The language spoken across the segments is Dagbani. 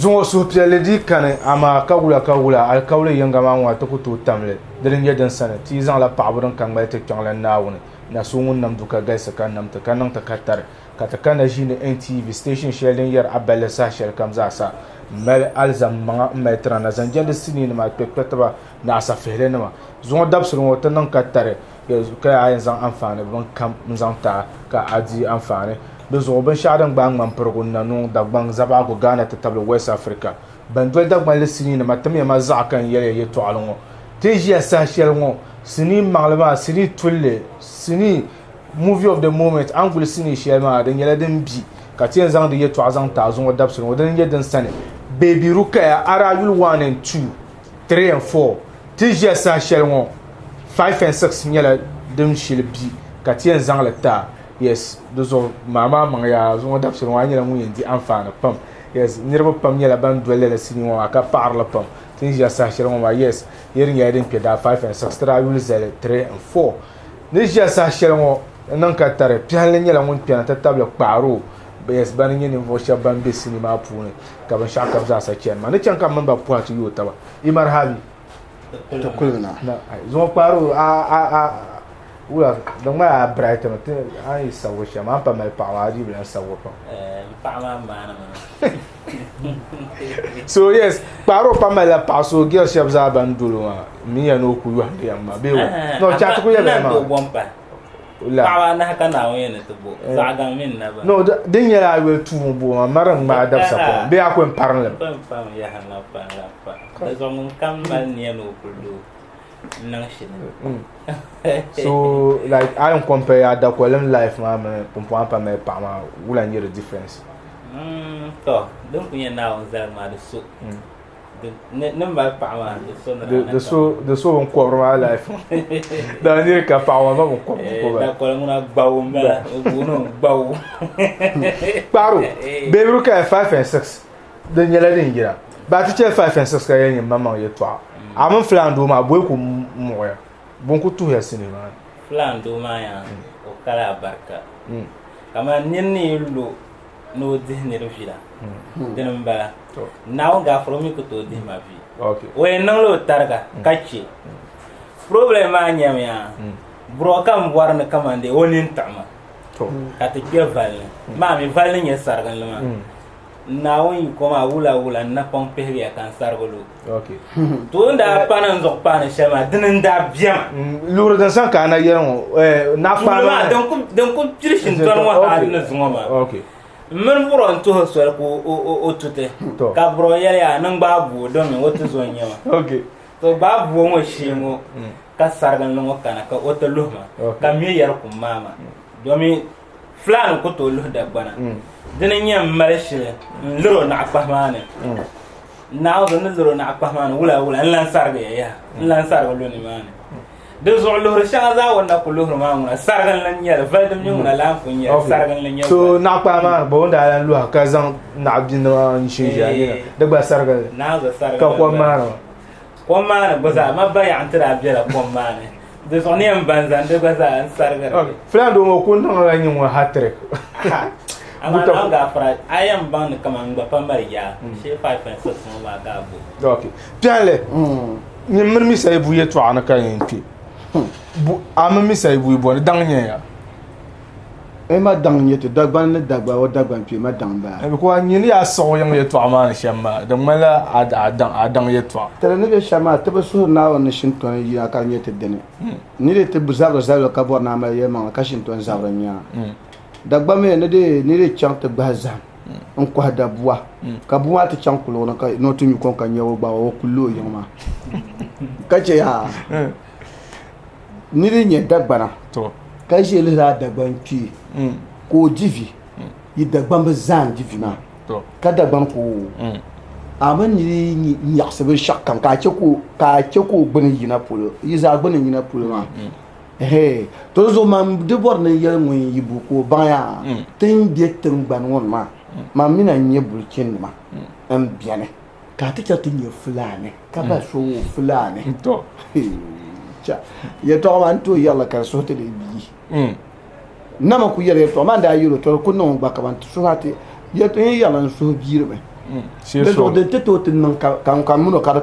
Zuŋɔ suhupiɛlli dii kani, amaa ka wula ka wula, alikauli yiŋga maa ŋɔ a ti ku tooi tam li. Dini n-nyɛ din sani, ti yi zaŋla paɣibu din ka ŋmali ti kpiɔŋlan Naawuni, na so ŋun nam du ka galisi ka nam ti ka niŋ ti katari, ka ti kanna ʒiini NTV station shɛli din yɛri a balli saha shɛli kam zaa sa m-mali alizam maŋa m-mali tira na zaŋ jɛndi siniinima, kpɛrikpɛritiba ni asafihili-nima. Zuŋɔ dabisili ŋɔ ti niŋ katari ka a yɛn zaŋ anfaani bin kam n-zaŋ ti a ka a di anfaani. Di zuɣu binshɛɣu din gbaai ŋmanpirigu Nanung, Dagbaŋ, Zabaɣigu, Ghana ti tabili West Africa ban doli Dagbanli siniinima timiya ma zaɣa ka n yɛli ya yɛltɔɣili ŋɔ. Ti ni ʒiya saha shɛli ŋɔ, sinii maŋli maa, sinii tulli, sinii movie of the moment, a ni guli sinii shɛli maa di nyɛla din bi ka ti yɛn zaŋ di yɛltɔɣa zaŋ ti a zuŋɔ dabisili ŋɔ. Dini n-nyɛ din sani Baby Rukaya, a daa yuli 1 and 2, 3 and 4. Ti ni ʒiya saha shɛli ŋɔ, 5 and 6 nyɛla din shili bi ka ti yɛn zaŋ li ti a. Yes, di zuɣu maa maa maŋ yaa zuŋɔ dabisili ŋɔ a nyɛla ŋun yɛn di anfaani pam. Yes, niriba pam nyɛla ban doli lala sinii ŋɔ maa ka paɣiri li pam. Ti ni ʒiya saha shɛli ŋɔ maa, yes, yi di nyɛla din kpe daa 5 and 6, ti daa yuli zali 3 and 4. Ni ʒiya saha shɛli ŋɔ n niŋ ka tari, piɛhilli nyɛla ŋun kpɛna ti tabili kpaari o. Yes, bani n-nyɛ ninvuɣ shɛba ban be sinii maa puuni ka binshɛɣu kam zaasa chani maa. Ni chaŋ ka m mini ba pɔhi ti yooi taba. Yi marhabi. Ti kuligi na. Zuŋɔ kpaari o a a a wula di ŋmaya a bright mi ti a yi sabigi shɛm a ni pa mali paɣa maa a dii bi lahi sabigi pam. N paɣa maa maani mi. So yes kpaari o pa malila paɣa so girl shɛba zaa ban doli o maa mi ya ni o ku yɔhindi ya maa bee no chɛ a ti ku yɛli maa. Paɣaba anahi ka Naawuni yɛn ni ti bo, zaɣ gaŋ mini naba. No, din nyɛla a yoli tuui ŋɔ bo maa, mari n-ŋmaai dabisa pam bee a ku yɛn parim li mi? N ku yɛn pam yaha n lahi pa, n lahi pa. Di zuɣu ŋunkam mali nia ni o kuli doo n-niŋ shili. So like a yɛn compare a dakolim life maa mini pumpɔŋ a ni pa mali paɣa maa, wula n-nyɛ di difference? Tɔ, din kuli nyɛ Naawuni zaligu maa di so. Ni mali paɣa maa di so ni di so di so bin kɔbiri maa life daa niri ka paɣa maa ma bin kɔbiri ko ba dakɔli ŋuna gbawu n bala o booni o gbawu kpaaro beebiru ka 5 and 6 di nyɛla din yira ba ti chɛ 5 and 6 ka yɛli nyɛ maŋmaŋ yɛltɔɣa a mini filaan doo maa bɔi ku muɣiya bɔn ku tuhiya sinii maa filaan doo maa yaa o kala abarika kamani niri ni yi lo ni o dihi niri vi la dini m-bala Naawuni gaafara o mi ku tooi dihi ma vi o yɛn niŋla o tariga ka che problem maa nyɛmi yaa burɔ ka m bɔri ni kaman dee o nini tiɣi ma ka ti kpe vali ni maa mi vali ni nyɛ sariginli maa Naawuni yiko maa wula wula n napɔŋ pihigiya ka n sarigi lu to o ni daa pani n zuɣu paani shɛli maa dini n daa bɛma Luɣiri din sani ka a na yɛli ŋɔ naɣakpaa Tuuli maa din ku pili shintɔni ŋɔ hali ni zuŋɔ maa n mini burɔ n tuhi soli ka o tuti ka burɔ yɛli yaa ni n gbaai buo domi o ti zo n nyɛ ma to gbaai buo ŋɔ shee ŋɔ ka sariginli ŋɔ kana ka o ti luhi ma ka m mi yɛri kum maa ma domi Fulaani ku tooi luhi Dagbana. Dini n-nyɛ m mali shili n-lir o naɣikpahi maa ni. Naawuni zuɣu ni lir o naɣikpahi maa ni wula wula n lan sarigiya yaha, n lan sarigi lu nimaani. Di zuɣu luhiri shɛŋa zaa o ni na ku luhiri maa ŋuna sariginli n-nyɛ li, vali din mi ŋuna laanfu n-nyɛ li, sariginli n-nyɛ vali. So naɣikpahi maa ni gba o ni daa lan luhi ka zaŋ naɣibinima maa n-ʒinʒi a nina, di gba sariginli. Naawuni zuɣu sariginli Ka kom maa ni maa. Kom maa ni gba zaa, ma ba yaɣa nti daa bela kom maa ni. Di zuɣu ni yɛn ban zani di gba zaa n sarigiri li. Filan doo ŋɔ kuli niŋla nyin ŋɔ hat-trick. Amaa Naawuni gaafara, a yɛn baŋ ni kaman n gba pa mali yaa, shee 5.6 ŋɔ maa ka a bo. Ok. Piɛlli, nyin mini Misa yi bu yɛtɔɣa ni ka yɛn kpe. A mini Misa yi bu yi bɔni, daŋ nyɛ ya. E ma daŋ nyɛ ti Dagban ni Dagba o Dagban kpee ma daŋ baa. Because nyin yaa siɣi o yiŋ yɛtɔɣa maa ni shɛm maa, di ŋmanila a daŋ yɛtɔɣa. Ti ni be shɛm maa, ti bi suhiri Naawuni ni shintɔni yina ka di nyɛ ti dini. Ni di ti zabiri zabili ka bɔri ni a mali yɛlimaŋli ka shintɔni zabiri n-nyɛ a. Dagban mi ni di ni di chaŋ ti gbahi zahim n-kɔhi da bua, ka bua maa ti chaŋ kuligi ni ka ni o ti nyu kom ka nya o gbaai o, o kuli o yiŋ maa ka chɛ yaa. Ni di nyɛ Dagbana ka ʒe lihiri a Dagban kpee ka o di vi, yi Dagbamba zaa n-di vi maa ka Dagban ka o a mi ni di nyaɣisi binshɛɣu kam ka a chɛ ka o gbuni yina polo, yi zaa gbuni yina polo maa. To di zuɣu man di bɔri ni n yɛli ŋun yi bu ka o baŋ yaa ti ni be tiŋgbani ŋɔ ni maa, man mi na n-nyɛ bulichinnima m-beni. Ka a ti chaŋ ti nya Fulaani ka ba so o Fulaani. Yɛltɔɣa maa n tooi yɛrili ka di suhu ti dii bii. Nama ku yɛri yɛltɔɣa maa n daa yɛl o tɔri ku niŋ o gba kaman ti suhu a ti yɛltɔɣa yɛn yɛrila n suhu biirimi. Di zuɣu din ti tooi ti niŋ ka ka mini o ka di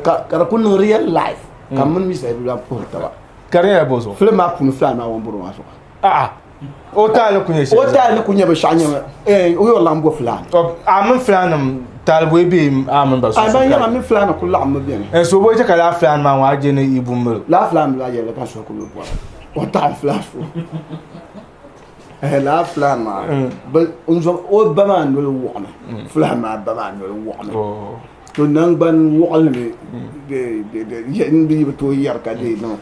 ku niŋ real life ka mini Misa Ibu lan puhiri taba. Ka di nyɛla bɔ zuɣu? Film maa puuni Fulani maa ŋun bɔri maa zuɣu. A'a o taali ku nyɛ shɛli. O taali ni ku nyɛ binshɛɣu nyɛmi eh, o yɔri laɣim bo Fulani. A mini Fulanim taali bɔyi be a mini ba sunsuuni? A ban yɛma mini Fulani ku laɣimmi beni. Eh, so bɔyi chɛ ka lala Fulani maa ŋɔ a je ni Ibu miri o? Lala Fulani bila yɛlli ka suhu ku lu bɔri o taɣim Fulani so. Eh, lala Fulani maa n zo o ba maa noli wuɣimi Fulani maa ba maa noli wuɣimi Oh. to nangbani wuɣilimi n bi tooi yɛri ka dee niŋ.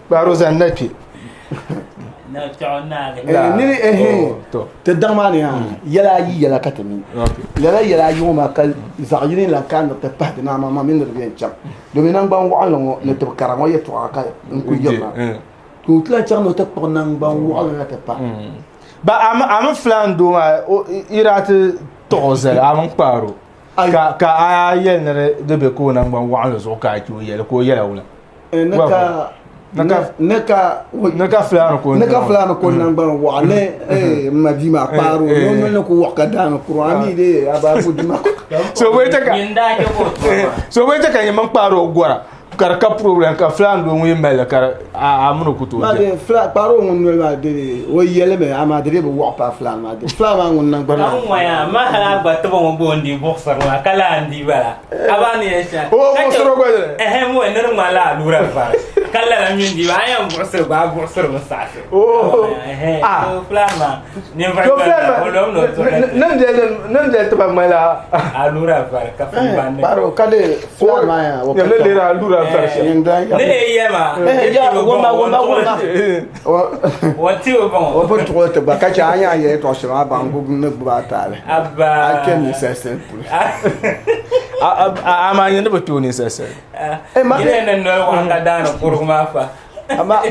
Kpaaro zani na kpe. Nini ehe ti daŋ maa ni yaa yɛla ayi yɛla ka ti mi lala yɛla ayi ŋɔ maa ka zaɣ yini lan kana ni ti pahi di naa maa mini ni di yɛn chaŋ domin nangban waɣinli ŋɔ ni tib kara ŋɔ yɛltɔɣa ka n ku yirina ka o ti lan chaŋ ni o ti kpuɣi nangban waɣinli na ti pahi. Ba a mi filan doo maa yi daa ti tuɣi o zali a mini kpaaro ka a yɛli ni di be ka o nangban waɣinli zuɣu ka a chɛ o yɛli ka o yɛla wula? Ne ka ne ka ne ka fulani ko ne ka fulani ko nangban waɣa ne eh ma bi ma kpaaro no no ne ko waɣa ka daani kuro ami de a ba ko dima so bai ta ka so bai ta ka yi man kpaaro gora ka di ka problem ka fulani doo ŋun yi mali ka a mini ku tooi ma de fula kpaaro ŋun noli maa de o yɛlimi amaa di dee bi waɣa paai fulani maa de fulani maa ŋun nangban maa ŋun ma hali a gba tiba ŋɔ gba o ni dii buɣisiri maa ka laa n dii bala a baa ni yɛn shɛm o buɣisiri o gba dini ɛhɛ mo ni di ŋmanila aluura vari ka lala mini dii bala a yɛn buɣisiri gba a buɣisiri mi saɣisi ɛhɛ so fulani maa ninvuɣu gbali o lom ni o tuɣili nim deli tiba ŋmanila aluura vari ka fun banni kpaaro ka de fulani maa yaa o ka ne lera aluura vari shɛm ne ye yɛma o ti o bɔŋɔ o bi tuɣili ti gba ka chɛ a nya yɛli tɔɣa shɛm a baŋ ni gbubi a taali abba a kpɛ ninsal sani polo amaa nyɛ ni bi kpɛ o ninsal sani yinɛ ni noli waɣa ka daani kurugu maa fa amma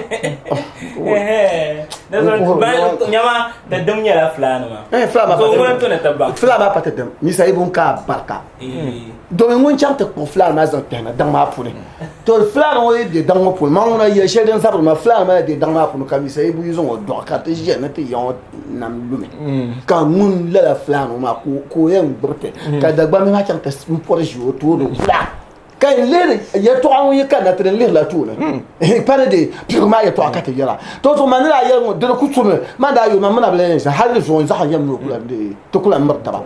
nyama ti dim nyɛla fulani maa eh fulani maa so ŋuni tu ni ti baŋ fulani maa pa ti dim Misa Ibu ka barika domin ŋun chaŋ ti kpuɣi fulani maa zaŋ kpɛhina daŋ maa puuni to fulani ŋɔ yi be daŋ ŋɔ puuni maa ŋuna yɛli shɛli din zabiri maa fulani maa be daŋ maa puuni ka Misa Ibu yi zaŋ o dɔɣi ka ti ʒiya ni ti yaŋ o nam lumi ka ŋun lala fulani ŋɔ maa ka o yɛn gbubi ti ka Dagbamb maa chaŋ ti pɔri ʒi o tooni wula ka n lihiri yɛltɔɣa ŋun yi kanna ti di lihirila tooni pa ni di pirigu maa yɛltɔɣa ka ti yɛra to zuɣu man ni daa yɛli ŋɔ di di ku tumi man daa yo man mina bi lahi yɛn ʒi hali di zuɣu n zaɣa yɛm ni o kula ti kula miri taba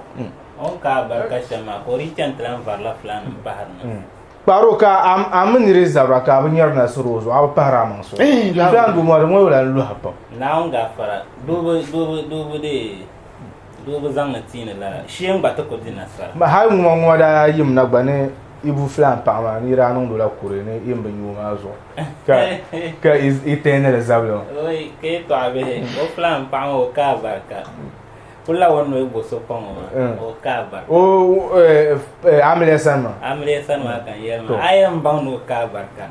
O ni ka barika shɛm maa ka o di chani ti lan varila fulaani m-pahiri na. Kpaaro ka a mi niri zabira ka a bi nyari nasara o zuɣu a bi pahiri a maŋ zuɣu. Fulaan doo maa di ŋɔ lan luhi pam. Naawuni gaafara doo bi doo bi doo bi dee doo bi zaŋdi tiini lala shee gba ti ku di nasara. Hali ŋuma ŋuma daa yim na gba ni Ibu Fulaan paɣa maa ni yi daa niŋdi o la kuri ni yi ni bi nya o maa zuɣu ka ka yi teeni li zabili maa. Oi ka yɛltɔɣa bihi o Fulaan paɣa maa o ka abarika. Kula o ni bo so kpaŋ o maa o ka abarika. O amiliya sani maa. Amiliya sani maa ka n yɛli maa a yɛn baŋ ni o ka abarika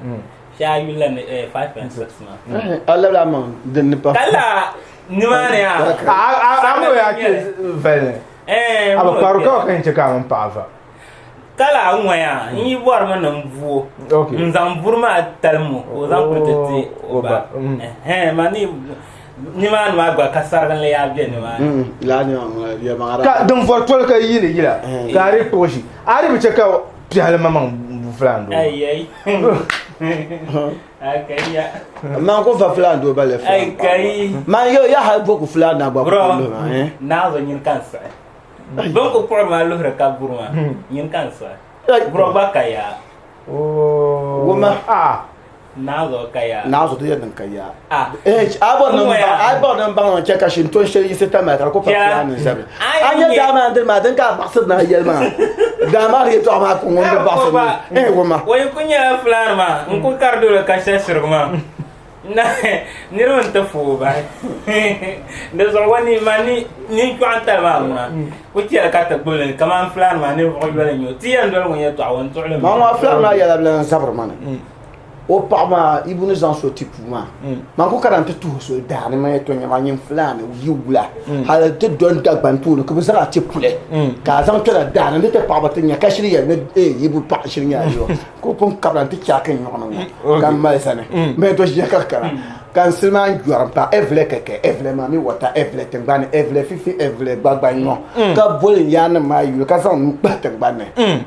shee a yulila ni 5 and 6 maa. A labila a maŋ din ni pa. Ka la nimaani yaa. A mi o yaa kpe vali ni. A bi kpari ka o ka yɛn chɛ ka a mini paɣa va. Ka la ŋɔya n yi bɔrimi ni n bu o n zaŋ buri maa talim o ka o zaŋ kuli ti ti o ba ma ni nimaani maa gba ka sariginli yaa be nimaani. Ka din vɔri toli ka yiini yila ka a di kpuɣi ʒi a di bi chɛ ka piɛhili maŋmaŋ bu fulaan doo. Man ku va fulaan doo balle fulaan man yo ya hali bo ku fulaan na gba ku Naa zo nyini ka n siɣi. Bɛ ni ku kpuɣiri ma luhiri ka buri ma, nyini ka n siɣi. Buro gba ka yaa. Wumma. Naa zuɣu ka yaa. Naa zuɣu ti yɛli din ka yaa. A bɔri ni n baŋ n chɛ ka shinton shɛli yiɣisi tamali ka di ku pa fulaani zabili. A nya daa maa dini maa din ka a baɣisiri ni a yɛli maa. Daa maa di yɛltɔɣa maa ka ŋun bi baɣisiri ni. Wumma. O yi ku nyɛla fulaani maa n ku kari doli ka shɛshirigu maa. Niriba n-ti fooi bahi. Di zuɣu o ni ma ni ninkpɛɣu tali maa ŋuna ku chɛli ka ti gbubi li kamani Fulani maa ninvuɣ yoli n-nyɛ o. Ti yɛn doli ŋun yɛltɔɣa o n-tuɣili mi. Maa ŋɔ Fulani maa yɛla bi lan zabiri ma ni o paɣa maa Ibu ni zaŋ so ti puu maa man ku kana nti tuhi so daani ma yɛtɔɣa nyɛ maa nyin Fulani yi wula hali ti doli Dagban tooni ka bɛ zaŋ a ti puli ka a zaŋ kpɛla daani ni ti paɣaba ti nya ka shiri yɛli ni eei Ibu paɣa shiri nyɛla ka o pun kabina nti chaaki n nyɔɣu ni ŋɔ ka m mali sani mɛ to ʒiya ka kana. Ka n sili maa n-jɔrim pa Ɛvle kɛkɛ, Ɛvle mami wata, Ɛvle tiŋgbani, Ɛvle fifi, Ɛvle gbagbanyɔ, ka boli n yaannim maa yuli ka zaŋ nuu kpahi tiŋgbani ni.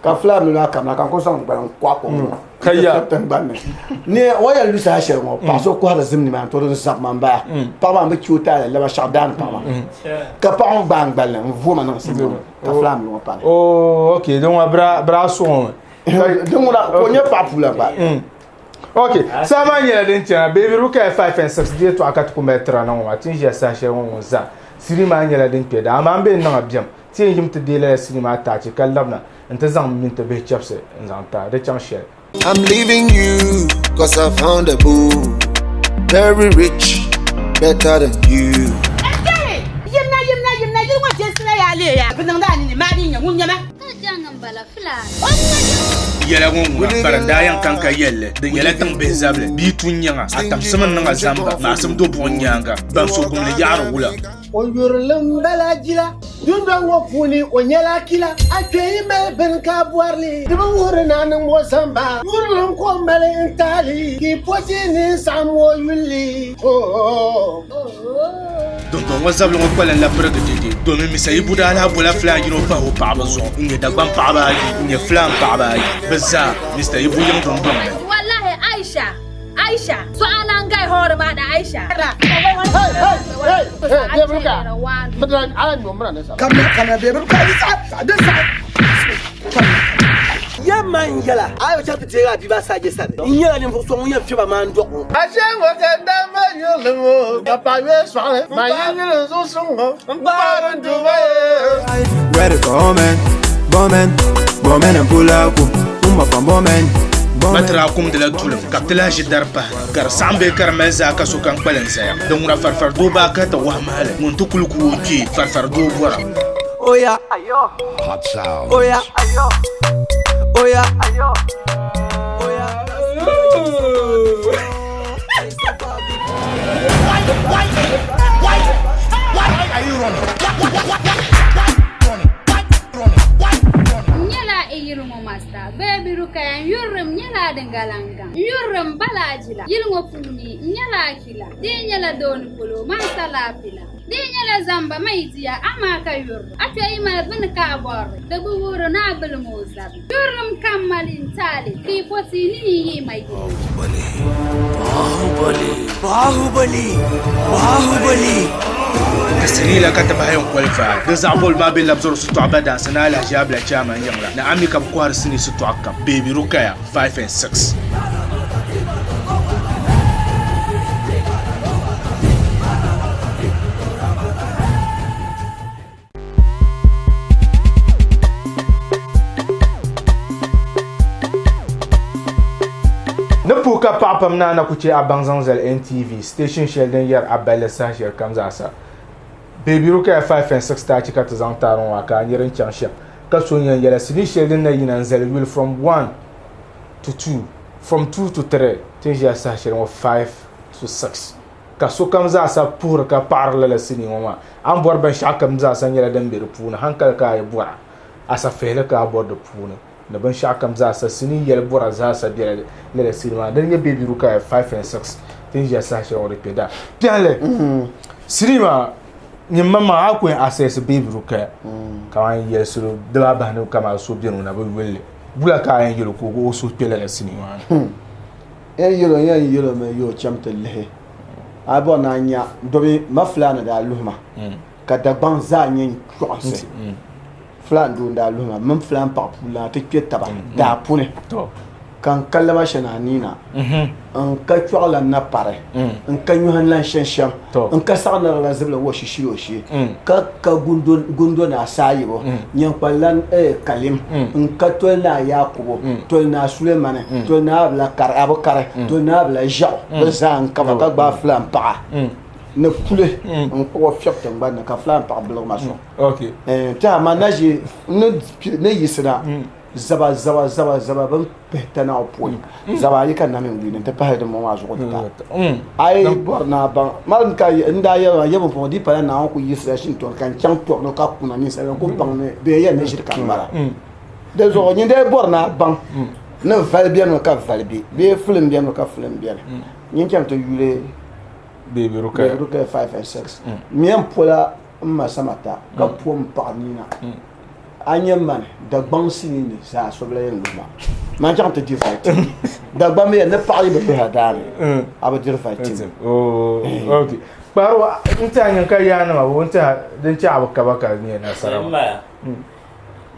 Ka fulaamili maa kamina ka n ku zaŋ gbali n-kɔhi kom ŋɔ Ka ya. n-ti tiŋgbani ni. Ni o yɛn lu saha shɛli ŋɔ, paɣ so kɔhiri zim nimaani to din zabi ma m-bala. Paɣa maa mi chɛ o taali laba shɛɣu daani paɣa maa. Ka paɣa ŋɔ gbaai n gbali ni n-vo ma niŋ zim ŋɔ ni ka fulaamili ŋɔ pa ni. Oh, okay, din ŋɔ bɛ daa sɔŋ o mi. Din ŋuna ka o nyɛ paɣa puula gba. Ok, saha maa nyɛla din chana Baby Rukaya 5 and 6 di yɛltɔɣa ka ti ku mali tira na ŋɔ maa ti ni ʒiya saha shɛli ŋɔ ŋun zaa sinii maa nyɛla din kpe daa amaa m be n-niŋ a biɛm ti yɛn yim ti deei lala sinii maa taachi ka labina nti zaŋ m mini ti bihi chɛbisi n-zaŋ ti a di chaŋ shɛli. I'm leaving you cause I found a boo Very rich, better than you. Ɛtɛhi! Yimna, yimna, yimna, yili ŋɔ jɛnsina yaa leeya. Bɛ niŋdi a nini, maa di nya ŋun nyɛ ma. Ka jaŋ m-bala filaani. Yɛla ŋɔ ŋuna kpari n daa yɛn kan ka yɛlli di nyɛla tiŋ bihi zabili bia tu n-nyaŋa a tamsim n-niŋ a zamba maɣisim do buɣim nyaaŋa ban so gumli yaɣiri wula. O yurilim bala jila, dundɔŋ ŋɔ puuni o nyɛla kila. A kpee yi mali bini ka a bɔri li, di bi wuhiri ni a niŋm o zamba. Yurilim ka o mali n-tahi li, ka yi pɔti ni n-saɣim o yulli. Oh. Dundɔŋ ŋɔ zabili ŋɔ kpalim la pirigi dede domin Misa Ibu daa lahi bola Fulaan yino pahi o paɣaba zuɣu n-nyɛ Dagbaŋ paɣaba ayi n-nyɛ Fulaan paɣaba ayi bɛ zaa Mista Ibu yiŋ dundɔŋ ni. Wallahi Aisha Aisha so a lan gai hɔɔri maa da Aisha. Yɛm maa n-yɛla, a yi bi chaŋ ti deeg a bia maa saaje sani, n nyɛla ninvuɣ so ŋun yɛn fiɛb a maa n-dɔɣ o. Ashe ŋɔ ka n daa mali yurili ŋɔ, ka paɣ yoli sɔɣili, maa yi yuli n zuɣusuŋ ŋɔ, m paɣiri n Duuma ye. Ready for woman, woman, woman and pull up, umma from woman. Matira kumdila tulim ka bɛ ti lahi ʒi dari pahi ka di saɣim bee ka di mali zaa ka sokam kpalim zaya. Din ŋuna farifari doo baa kahi ti wahi mahali ŋun ti kuli ku o kpee farifari doo bɔra. Oya, oya, oya, oya. N nyɛla i yili ŋɔ masta, Baby Rukaya n yurilim nyɛla din galiŋ gaŋ. N yurilim bala jila yili ŋɔ puuni n nyɛla akila, di yi nyɛla dooni polo man sa laapila. Di yi nyɛla zamba ma yi diya amaa ka yurili. A kpe yi mali bini ka a bɔrili, di bi wuhiri ni a bilim o zabi. Yurilim kam mali n taali ka yi po ti ni yi yihi ma yili. Baahubali, Baahubali, Baahubali. Ti sinii la ka ti bahi yɛn koli vaai. Di zaɣ boli maa be labisiri sitɔɣu ba daansi ni Alhaji Abla Chairman yiŋ la ni ami ka bɛ kɔhiri sinii sitɔɣu kam, Baby Rukaya, 5 and 6. Ni puhi ka paɣa pam naa na ku chɛ a baŋ zaŋ zali NTV station shɛli din yɛri a balli saha shɛli kam zaasa. Baby Rukaya 5 and 6 taachi ka ti zaŋ taari ŋɔ maa ka a nya din chaŋ shɛm ka so n-yɛn yɛla sinii shɛli din na yina n-zali yuli from 1 to 2, from 2 to 3 ti ni ʒiya saha shɛli ŋɔ 5 to 6. Ka sokam zaasa puhiri ka paɣiri lala sinii ŋɔ maa. A ni bɔri binshɛɣu kam zaasa nyɛla din be di puuni, hankali ka a yi bɔra, asafihili ka a bɔri di puuni, ni binshɛɣu kam zaasa, sinii yɛli bɔra zaasa bela lala sinii maa ni. Dini n-nyɛ Baby Rukaya 5 and 6 ti ni ʒiya saha shɛli ŋɔ di kpe daa. Piɛhili, sinii maa nyin maŋmaŋ a ku yɛn assess Baby Rukaya kamani yɛli salo dibaabahi ni kamani so beni o na bi yuli li, wula ka a yɛn yɛli o ka o suhu kpe lala sinii maa ni? Yɛn yɛl o, yɛn yɛl o mi yi o cham ti lihi a bɔri ni a nya domi ma Fulani daa luhi ma ka Dagbaŋ zaa nyɛ n chɔɣinsi. Fulani doo n-daa luhi ma mini Fulani paɣa puulana ti kpe taba daa puni ka n ka laba shɛli na niina n ka chɔɣilan na pari n ka nyɔhi n lan shɛm shɛm n ka saɣinara la zibila wa shishili o shee ka ka gundo naa Saayibu Nyankpalilan Kalim n ka Toli naa Yaakubu Toli naa Sulemani Toli naa Abila Kari Abukari Toli naa Abila Ʒiɛɣu bɛ zaa n kaba ka gbaai Fulaan paɣa ni puli n kpuɣi o fiɛbi tiŋgbani ni ka Fulaan paɣa biligi ma sɔŋ. Tɛha man na ʒi ni yiɣisina zaba zaba zaba zaba bin pihita na pɔi zaba ayi ka na mini wii ni nti pahi dimbɔŋɔ maa zuɣu ti ta a yi bɔri ni a baŋ mali ka n daa yɛli maa yɛbu puuni di pala Naawuni ku yiɣisila shintɔri ka n chaŋ tɔbu ni ka kuna ninsal n ku baŋ ni bɛ yɛn ni ʒiri ka m bala di zuɣu nyin dee bɔri ni a baŋ ni vali beni mi ka vali be bee filim beni mi ka filim beni. Nyin chaŋ ti yuli Baby Rukaya. Baby Rukaya 5 and 6. M yɛn pola m ma Samata ka po m paɣa Nina. A nya mani Dagbaŋ sinii ni zaa so bi lahi yɛn luhi ma. Man chaŋ ti di fight. Dagbaŋ mi yɛn ni paɣa yi bi luhi a daa ni, a bi diri fight. Okay. Kpaari n tiɛha nyin ka yaanima bo n tiɛha din chɛ a bi kaba ka nyɛ nasara maa.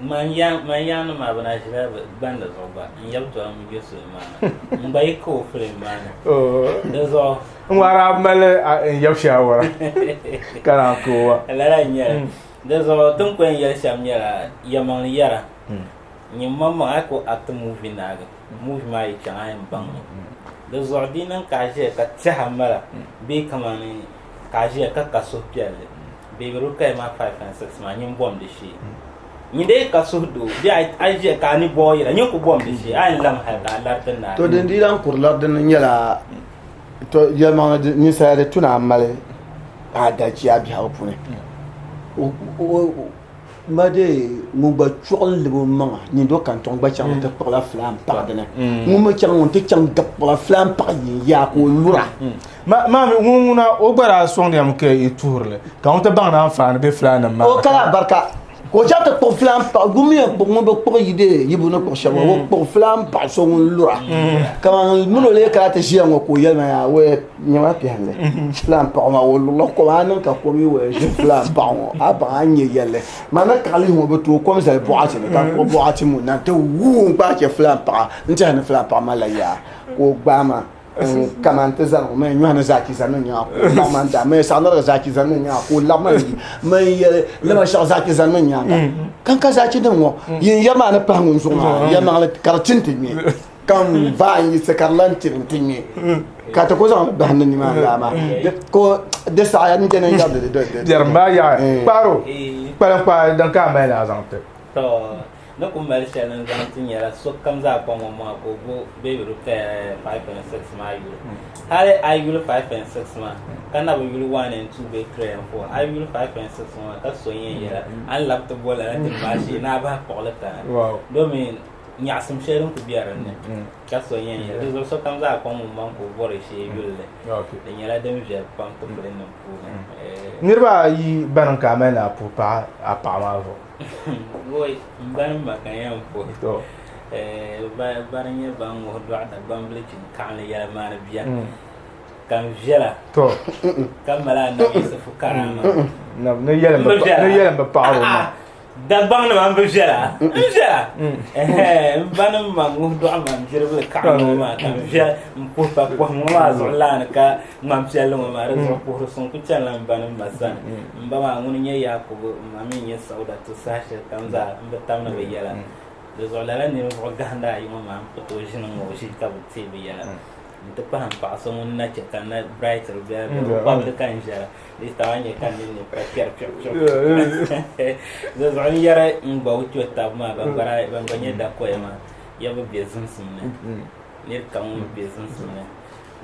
Man yaanima maa bɛ na ʒila bɛ gbandi zuɣu gba n yab tɔli m je Sulemana n gba yi ka o filim maa ni di zuɣu. N ŋmaari a mali n yab shaawara ka naan ka o wa. Lala n nyɛli. Di zuɣu ti ni ku yɛn yɛli shɛm nyɛla yɛlimaŋli yɛra nyin maŋmaŋ a yi ku act movie naagi movie maa yi chaŋ a yɛn baŋmi. Di zuɣu di yi niŋ ka a ʒiya ka tɛha mala bee kamani ka a ʒiya ka ka suhupiɛlli Baby Rukaya maa 5 and 6 maa nyin bom di shee. Nyin dee ka suhudoo bee a yi ʒiya ka a ni bɔɔ yira nyin ku bom di shee a yɛn lam hali ka a lariti naai. To din dii lahi kuri lari dini nyɛla to yɛlimaŋli ninsala di tu ni a mali adachi a biɛhigu puuni. Ma dee ŋun gba chuɣu n-lib o maŋa nyin do kantuɣu gba chaŋ ti kpuɣila filaan paɣa dini. Ŋun mi chaŋ ŋun ti chaŋ gabi kpuɣila filaan paɣa yin yaa ka o lura. Maa mi ŋun ŋuna o gba daa sɔŋdiyami ka yi tuhiri li ka ŋun ti baŋ ni anfaani be filaannim maa ni. O kala barika ka o chaŋ ti kpuɣi filaan paɣa ŋun mi yɛn kpuɣi ŋun bi kpuɣi yi dee yi bu ni kpuɣi shɛba o kpuɣi filaan paɣa so ŋun lura kaman min o lee kana ti ʒiya ŋɔ ka o yɛli ma yaa wee Nyɛma piɛlli filan paɣa maa o lurila kom a niŋ ka kom yi waya ʒi filan paɣa ŋɔ a baŋ a ni nyɛ yɛlli man ni kaɣa lihi ŋɔ bi tooi kom zali boɣati ni ka n kpuɣi boɣati ŋɔ na n-ti wuui n gbaai chɛ filan paɣa n tɛhi ni filan paɣa malila yaa ka o gbaai ma kaman ti zani ŋɔ man nyɔhi ni zaachi zani mi nyaŋa ka o laɣim ma n-daa man saɣiniriga zaachi zani mi nyaŋa ka o laɣim ma n-yi man yɛli lama shɛɣu zaachi zani mi nyaaŋa ka n ka zaachi nim ŋɔ yin yɛri maa ni pahi ŋun zuɣu maa yɛlimaŋli ka di ti n-ti ŋme. Ka n vaai n yiɣisi ka di lan tiri nti ŋme, ka ti ku zaŋ li bahindi nimaani laa maa. Ka di saɣiya ni bɛ ni yɛri di di. Biɛrim maa yaɣi kpaaro kpaliŋkpaa din ka a mali ni a zaŋ ti. Tɔ! Ni ku mali shɛli n zaŋ ti nyɛla sokam zaa kpaŋ o maŋa ka o bo Baby Rukaya 5 and 6 maa yuli. Hali a yi yuli 5 and 6 maa ka na bi yuli 1 and 2 bee 3 and 4, a yi yuli 5 and 6 ŋɔ maa ka so n-yɛn yɛla a ni labi ti bo lala dini maa shee ni a bahi kpuɣili kana domin nyaɣisim shɛli din ku be din ni ka so yɛn yɛli. Di zuɣu sokam zaa kpaŋ o maŋ ka o bɔri shee yuli li. Di nyɛla din viɛli pam ti kulinim puuni. Niriba ayi bani ka a mali ni a puhi paɣa a paɣa maa zuɣu? Woi, m ba ni ma ka n yɛn puhi. Bani n-nyɛ ban ŋuhi dɔɣi Dagbambili chinkaɣinli yɛla maani bia ka n viɛla ka mali Anabi Yisifu karaama. Ni yɛlim bi paɣiri o maŋ. Dagbaŋ nima n bi viɛla n viɛla n ba ni ma ŋuhi dɔɣi ma n diribili kaɣa ŋɔ maa ka n viɛla n puhi pa pɔhim ŋɔ maa zuɣu laani ka ŋmani piɛlli ŋɔ maa di zuɣu puhiri suŋ ku chanila n ba ni ma sani n ba maa ŋuni n nyɛ Yakubu n ma mi n nyɛ Saudatu saha shɛli kam zaa n bi tamdi bɛ yɛla di zuɣu lala ninvuɣu gahinda ayi ŋɔ maa n ku tooi ʒini n ŋɔ ʒi ka bɛ teei bɛ yɛla n ti pahi n paɣa so ŋun na che ka n na brightiri bela bela o kpabili ka n ʒɛla Di taai nyɛ ka ninni pa kpɛri piɛɣu piɛɣu. Di zuɣu n yɛri n gba o kpɛ tabi maa ban gba ban gba nyɛ dakoya maa ya bi bɛ zimsim ni niri kam ŋun bɛ zimsim ni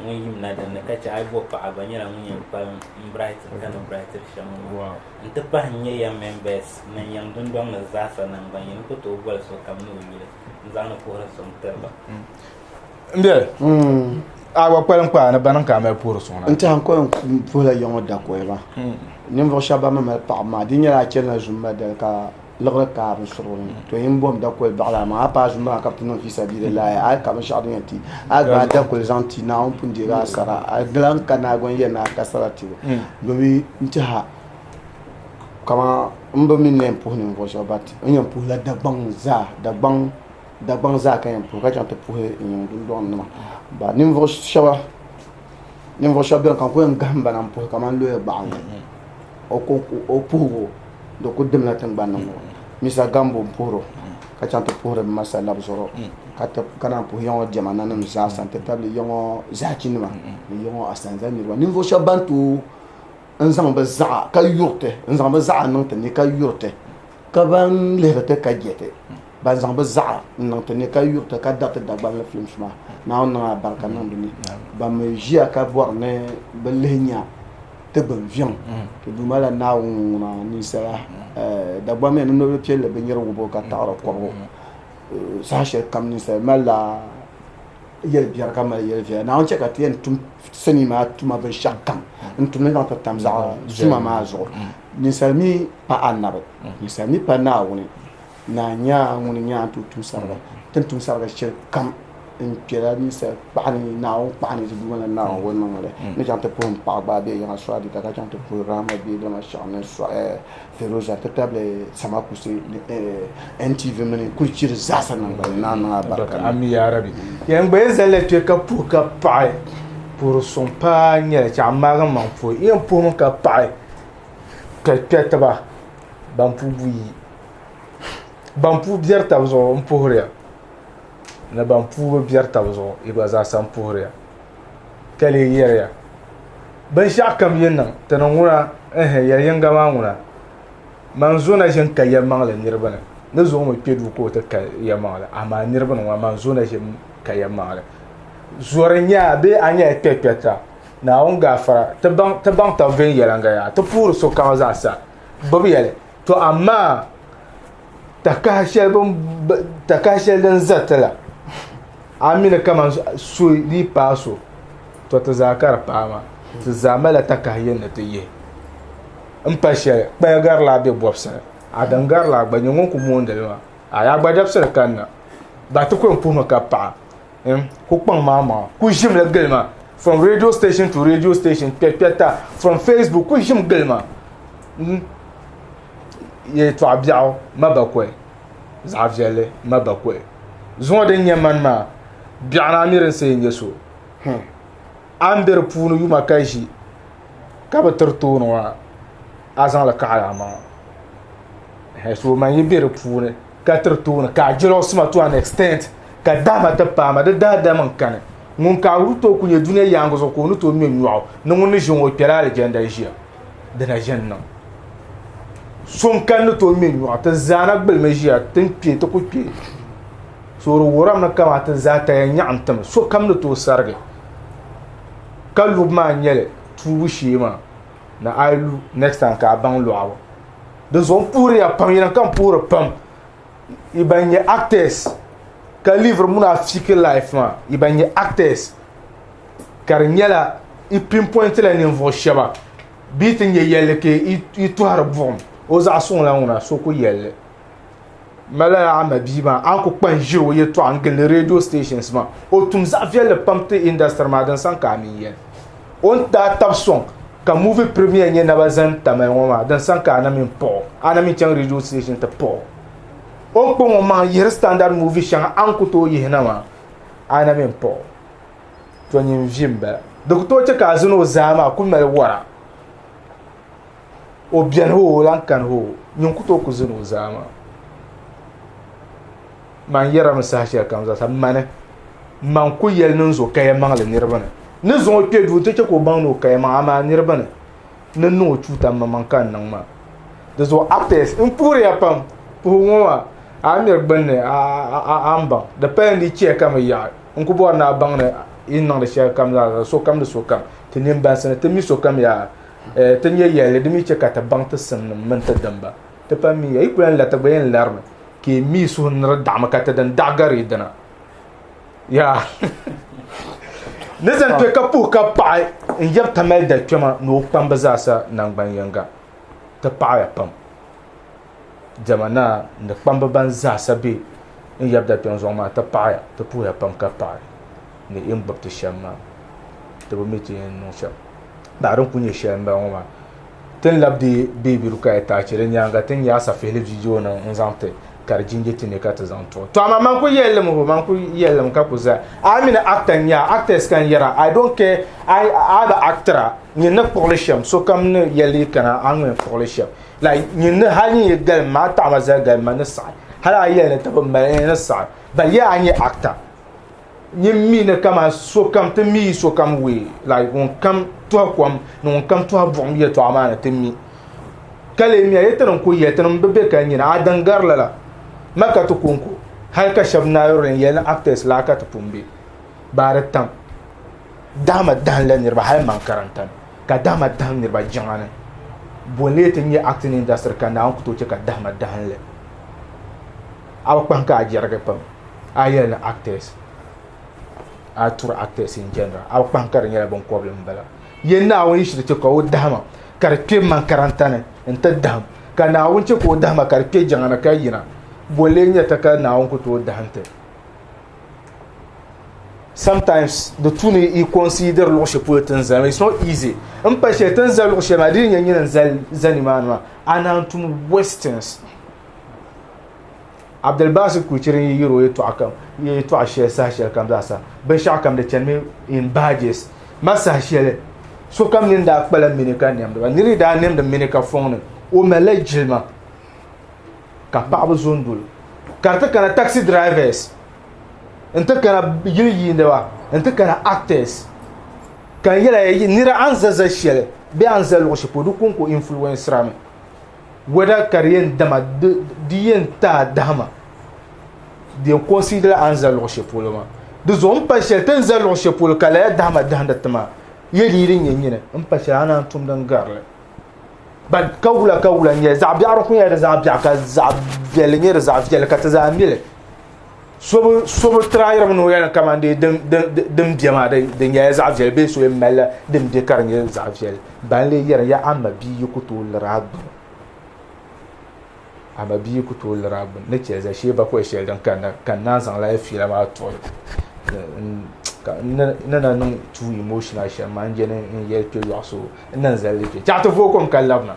ŋun yim na dinni ka chɛ a yi bo paɣa gba nyɛla ŋun yɛn kpalim n brightin ka ni brightiri shɛm ŋɔ n ti pahi n nyɛ ya members ni n yiŋ dundɔŋ ni zaasa nangban yini ku tooi boli sokam ni o yuli n zaŋdi puhiri suŋ tiri ba. N biɛli a gba kpalim kpaa ni bani ka a mali puhiri suŋ na. N tɛha n ko yɛn puhila ya ŋɔ dakoya maa. Ninvuɣ shɛba ban mi mali paɣaba maa di nyɛla a chanila zumba dali ka liɣiri kaai binsurigu ni to yin bom dakoli baɣili a maŋa a paai zumba maa ka bɛ ti niŋ fiisabilillahi a yi ka binshɛɣu din yɛn ti a gbaai dakoli zaŋ ti Naawuni pun deegi a sara a dilan ka naai gba n-yɛli ni a ka sara tibu domi n tɛha kaman m bi mi ni yɛn puhi ninvuɣ shɛba but n yɛn puhila Dagbaŋ zaa Dagbaŋ Dagbaŋ zaa ka yɛn puhi ka chaŋ ti puhi n yiŋ dundɔŋ nima ba ninvuɣu shɛba ninvuɣu shɛba bɛni ka n ku yɛn gahim ba na m-puhi kamani looya gbaɣinli o puhigu di ku dimla tiŋgbani ni ŋɔ Misa Gambo m-puhiri o ka chaŋ ti puhiri m ma Salabzoro ka naan puhi ya ŋɔ diɛma nanima zaa sa nti tabili ya ŋɔ zaachinima ni ya ŋɔ Asanza niriba ninvuɣu shɛba ban tooi n zaŋ bɛ zaɣa ka yuri ti n zaŋ bɛ zaɣa niŋ ti ni ka yuri ti ka ban lihiri ti ka je ti ban zaŋ bɛ zaɣa n-niŋ ti ni ka yuri ti ka dari ti Dagbanli films maa, Naawuni niŋ alibarika niŋ di ni. Ban mi ʒiya ka bɔri ni bɛ lihi nya ti gbini viɛŋ, ti Duuma la Naawuni ŋuna ninsala. Dagbaŋ mi ni nobili piɛlli binyɛri wubo ka taɣiri kɔbigu. Saha shɛli kam ninsala malila. yɛli biɛri ka mali yɛli viɛla. Naawuni chɛ ka ti yɛn tum sinii maa tuma binshɛɣu kam n tumli zaŋ ti tam zaɣ suma maa zuɣu. Ninsal mi pa anabi, ninsal mi pa Naawuni. Naa nyaa ŋuni nyɛ a ni tooi tum sariga. Ti ni tum sariga shɛli kam n kpɛla ninsal kpaɣa ni, Naawuni kpaɣa ni ti Duuma la Naawuni wunmaŋli ni chaŋ ti puhi m paɣa gbaai bɛ yiŋa Sɔadika ka chaŋ ti puhi Rahama bia Dama Shɛɣu ni Feroza nti tabili Samakusi ni NTV mini Kulichiri zaasa niŋgbali ni Naa niŋ a barika ni. Ami yaa Rabi. Yɛn gba yɛn zalila kpe ka puhi ka paɣi puhiri suŋ paa n-nyɛli chɛ a maagi m maŋ puhi. N yɛn puhimi ka paɣi kpɛrikpɛritiba ban puhi buyi. Ban puu biɛri tabi zuɣu n puhiriya ni ban puu bi biɛri tabi zuɣu yi gba zaa sa n puhiriya ka lee yɛriya binshaɣu kam yi niŋ ti ni ŋuna ɛhɛ yɛli yinga maa ŋuna man zo na ʒini ka yɛlimaŋli niriba ni ni zo mi kpɛ duu ka o ti ka yɛlimaŋli amaa niriba ni ŋuna man zo na ʒini ka yɛlimaŋli zori n-nyɛ a bee a nyɛla kpɛrikpɛrita Naawuni gaafara ti baŋ taba viɛnyɛliŋga yaa ti puhiri sokam zaa sa gbubi ya li. To amaa takahi shɛli din za ti la, a mi ni kaman so yi paai so, to ti zaa ka di paai maa. Ti zaa malila takahi yini ni ti yihi. M pa shɛli, kpaya garila a be bɔbisi ni, a din garila a gba nyɛ ŋun ku moondi li maa. Ayi a gba dabisili kanna, ba ti ku yɛn puhimi ka paɣa. Ku kpaŋ maa maŋa, ku ʒimli gili ma from radio station to radio station, kpɛrikpɛrita from Facebook, ku ʒim gili ma. Yɛltɔɣa biɛɣu ma bakɔi, zaɣ viɛlli ma bakɔi. Zuŋɔ din nyɛ mani maa, biɛɣuni a mi din sa yɛn nyɛ so. A ni be di puuni yuma ka ʒi ka bi tiri tooni maa, a zaŋli kaɣili a maŋa. So man yi be di puuni ka tiri tooni ka a jealousy ma to an extent ka dahima ti paai ma, di daadam n-kani. Ŋun ka a ni tooi ku nya dunia yaaŋa zuɣu ka o ni tooi ŋme nyɔɣu ni ŋun ni ʒi ŋɔ o kpɛla alijanda ʒiya. Di na ʒe n-niŋ. So n-kani ni tooi ŋme nyɔɣu, ti zaa na gbulimi ʒiya, ti ni kpe, ti ku kpe. So di wuhirimi ni kaman ti zaa taya nyaɣim ti mi, sokam ni tooi sarigi. Ka lubu maa n-nyɛ li tuubu shee maa, ni a yi lu next time ka a baŋ lɔɣibu. Dinzuɣu m puhiriya pam, yɛliŋ ka m puhiri pam. Yi ban nyɛ actors ka live munafiki life maa, yi ban nyɛ actors ka di nyɛla yi pinpoint la ninvuɣu shɛba bɛ yi ti nyɛ yɛlli ka yi tɔhiri buɣim o zaɣ suŋ la ŋuna so ku yɛlli. Mali lala a ma bia maa a ni ku kpa n-ʒiri o yɛltɔɣa n-gindi radio stations maa o tum zaɣ viɛlli pam ti industry maa din saŋ ka a mi yɛli. O ni daa tabi sɔŋ ka movie premiere nyɛ naba zani Tamale ŋɔ maa, din saŋ ka a na mi n-paɣ o, a na mi chaŋ radio station ti paɣ o. O ni kpaŋ o maŋ yihiri standard movie shɛŋa a ni ku tooi yihi na maa, a na mi n-paɣ o. To nyin vi m-bala. Di ku tooi chɛ ka a zani o zaa maa ku mali wara. O beni hoo, o lan kani hoo, nyin ku tooi ku zani o zaa maa. Man yɛrimi saha shɛli kam zaa sa, mani, man ku yɛli ni n zo kaya maŋli niriba ni. Ni zaŋ o kpe duu nti chɛ ka o baŋ ni o kaya maŋ, amaa niriba ni ni niŋ o chuuta m-maŋmaŋ ka n niŋ maa. Di zuɣu actors, n puhiriya pam, puhigu ŋɔ maa, a ni miri gbunni a ni baŋ. Di pala ni di chɛya ka mi yaɣi. N ku bɔri ni a baŋ ni yi ni niŋdi shɛli kam zaa sokam ni sokam, ti nini bansi ni ti mi sokam yaa, ti nyɛ yɛlli, di mi chɛ ka ti baŋ ti simnim mini ti dimba. Ti pa mi ya, yi ku lan la ti gba yɛn larimi. Ka yi mi suhu ni di daɣimi ka ti din daɣi gari yi dina. Yaa ni zaŋ kpe ka puhi ka paɣi n-yɛbi Tamale dakpɛma ni o kpamba zaasa naŋgban yiŋga. Ti paɣiya pam. Diɛma naa ni kpamba ban zaasa be n-yɛbi dakpɛŋ zuɣu maa, ti paɣiya, ti puhiya pam ka paɣi ni yi ni gbubi ti shɛm maa. Ti bi mi ti yɛn niŋ shɛm. Bahi din kuli nyɛ shɛli m-bala ŋɔ maa. Ti ni labi deei Baby Rukaya Taachi di nyaaŋa ti ni nya asafihili viidiyo nim n-zaŋ ti ka di jinje ti ni ka ti zaŋ tuɣi. To amaa man ku yɛli li mi ho, man ku yɛli li mi ka ku zaya. A mini actor n-nyɛ a, actors ka n yɛra, I don't care a bi actira, nyin ni kpuɣi li shɛm, sokam ni yɛli li kana a ni kpuɣi li shɛm. Like nyin ni hali nyin yi galim ma, a taɣi ma zali galim ma ni saɣi, hali a yɛli ni ti bi mali n ni saɣi, but yɛ a nyɛ actor. Nyin mi ni kaman sokam ti mi yi sokam wee, like ŋun kam tɔhi kom ni ŋun kam tɔhi buɣim yɛtɔɣa maa ni ti mi. Ka lee miya yi ti ni ku yɛli tinim bi be ka nyini a din gari lala ma ka ti kɔŋko hali ka shɛba naayuri li n-yɛli ni actors laa ka ti pun be baa di tam dahima dahim la niriba hali man karanta ni ka dahima dahim niriba jiŋa ni bo n-lee ti nyɛ acting industry ka Naawuni ku tooi che ka dahima dahim li a bi kpahim ka a jɛrigi pam. A yɛli ni actors. A turi actors in general a bi kpahim ka di nyɛla binkɔbili m-bala. Yen Naawuni yi shiri che ka o dahima ka di kpe makaranta ni nti dahim, ka Naawuni che ka o dahima ka di kpe jiŋa ni ka yina, bɔ n-lee nyɛ ti ka Naawuni ku tooi dahim ti? Sometimes di tu ni yi consider luɣ shɛli polo ti ni zali maa, it's not easy. M pa shɛli ti ni zali luɣ shɛli maa di yi nyɛ nyini n-za nimaani maa, a naan tum worse things. Abdulbasit Kuchiri n yi yiri o yɛtɔɣa kam yɛtɔɣa shɛli saha shɛli kam zaa sa binshɛɣu kam di chanimi in badges ma saha shɛli sokam nini daa kpala mini ka nɛmdi ba niri daa nɛmdi mini ka fɔŋ ni o malila jilima ka paɣaba zo n dolo ka di ti kana taxi drivers n ti kana yili yiindiba n ti kana actors ka n yɛla nira a ni za za shɛli bee a ni za luɣu shɛli polo di konko influence mi. Whether ka di yɛn dama di yɛn ti a dahima di yɛn consider a ni za luɣu shɛli polo maa. Di zuɣu m pa shɛli ti ni za luɣu shɛli polo ka lala dahima dahindi ti maa yɛ di yi di nyɛ nyini m pa shɛli a naan tum din gari li. But ka wula ka wula n-nyɛ li zaɣ biɛɣu di ku nyɛla di zaɣ biɛɣu ka zaɣ viɛlli nyɛ di zaɣ viɛlli ka ti zaa mi li. So bi tiraayirimi ni o yɛli kamani dee din be maa di nyɛla zaɣ viɛlli bee so yɛn malila din be ka di nyɛ zaɣ viɛlli. Ban lee yɛri ya a ma bia yi ku tooi liri a gbuni a ma bia yi ku tooi liri a gbuni ni chɛli za shee bakɔi shɛli din kanna ka n naan zaŋ lala fiila maa tuɣi n ni na niŋ too emotional shɛm maa n je ni n yɛli kpe lɔɣu so n ni zali li kpe chaɣ ti vooi kom ka labina.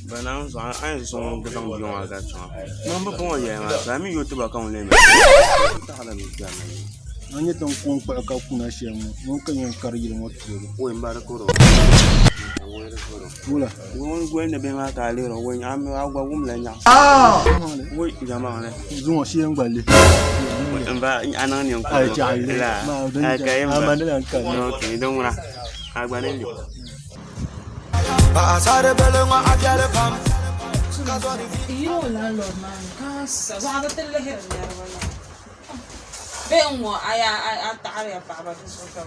Bana zuɣu a yɛn sɔŋ ka zaŋ bia maa gari kpɛŋɔ ŋun bi bɔŋɔ yɛli maa so a mi yo tiba ka ŋun lee A ni nyɛ tin ku n kpuɣi ka kuna shɛm ŋɔ ŋun ka yɛn kari yili ŋɔ tuuli. Wula. Ŋun goli ni bihi maa ka a lihiri o a gba wumla nyaɣa. Zuŋɔ shee n gba le. N ba a niŋ ninkurigu. La ka yin ba. Okay, din ŋuna a gba ni le. Yino o landlord maa ni ka zaŋdi ti lihiri niriba la bee n-ŋɔ a yaa a taɣiriya paɣaba di zuɣu ka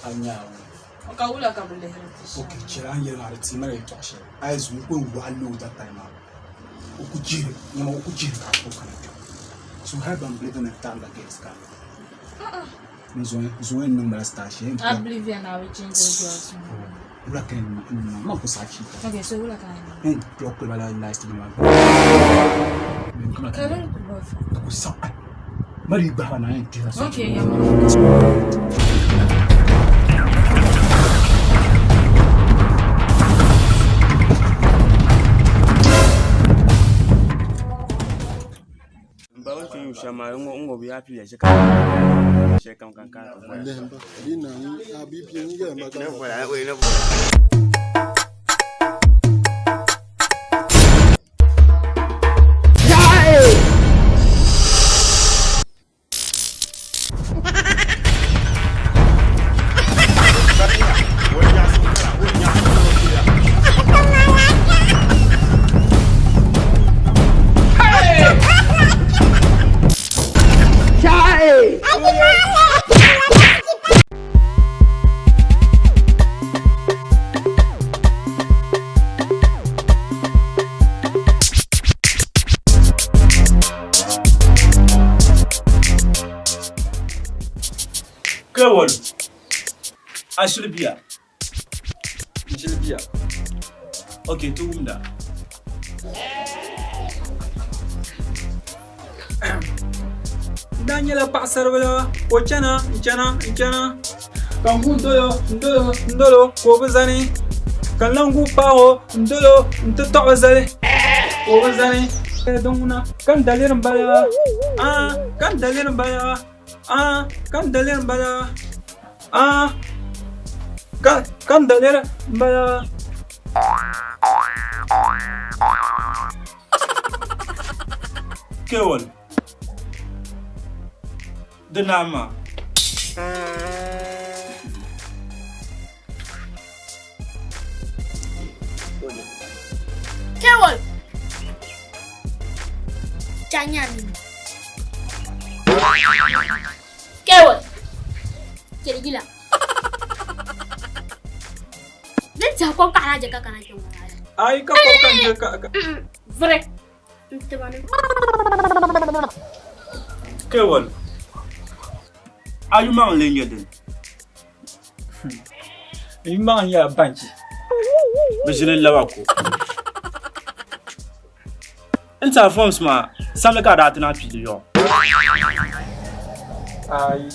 bɛ ka wula ka bɛ lihiri ti shɛm. Ok chɛli a ni yɛli maa di ti mali yɛltɔɣa shɛli a yi zuŋ o ku waɣa looi datali maa o ku jihiri nyama o ku jihiri ka a ku kana kpɛŋ so hali ban bili ni taɣirila girls ka N zuŋɔ yɛn niŋ mala star shee. I believe you na bi change your girls. Wula ka yɛn niŋ man ku saɣi chiita. Okay, so wula ka yɛn niŋ? Yɛn block kuli bala last bin maa. Ka din ku ba fa. Ka ku saɣi. Mali yi gbahi ba na yɛn kpɛra. Okay, yɛn. N ba bini kpɛ shɛm maa n ŋɔ bi yaa piliya shɛli kam ka n kana ti voya Kewol, a shili biya? N shili biya. Ok, ti wumda. N daa nyɛla paɣasaribila ka o chana n chana n chana ka n guui dolo n dolo n dolo ka o bi zani ka n lan guui paai o n dolo n ti taɣi o zali ka o bi zani din ŋuna ka n daliri n bala aa ka n daliri n bala aa ka n daliri n bala aa. Ka ka n daliri m-bala. Kewol, di naai maa. Kewol! Chanyani. Kewol! Chirigila. Din tiɛhi kom ka a je ka kana kpɛ ŋɔ Ai ka kom ka n je ka ka. Viri. N tiba ni. Kewol, a yumaŋ n-lee nyɛ dini? N yumaŋ nyɛla banchi. Bɛ ʒili laba ko. N ti a forms maa, samli ka a daa ti naan piigi yɔɣu. Ayi.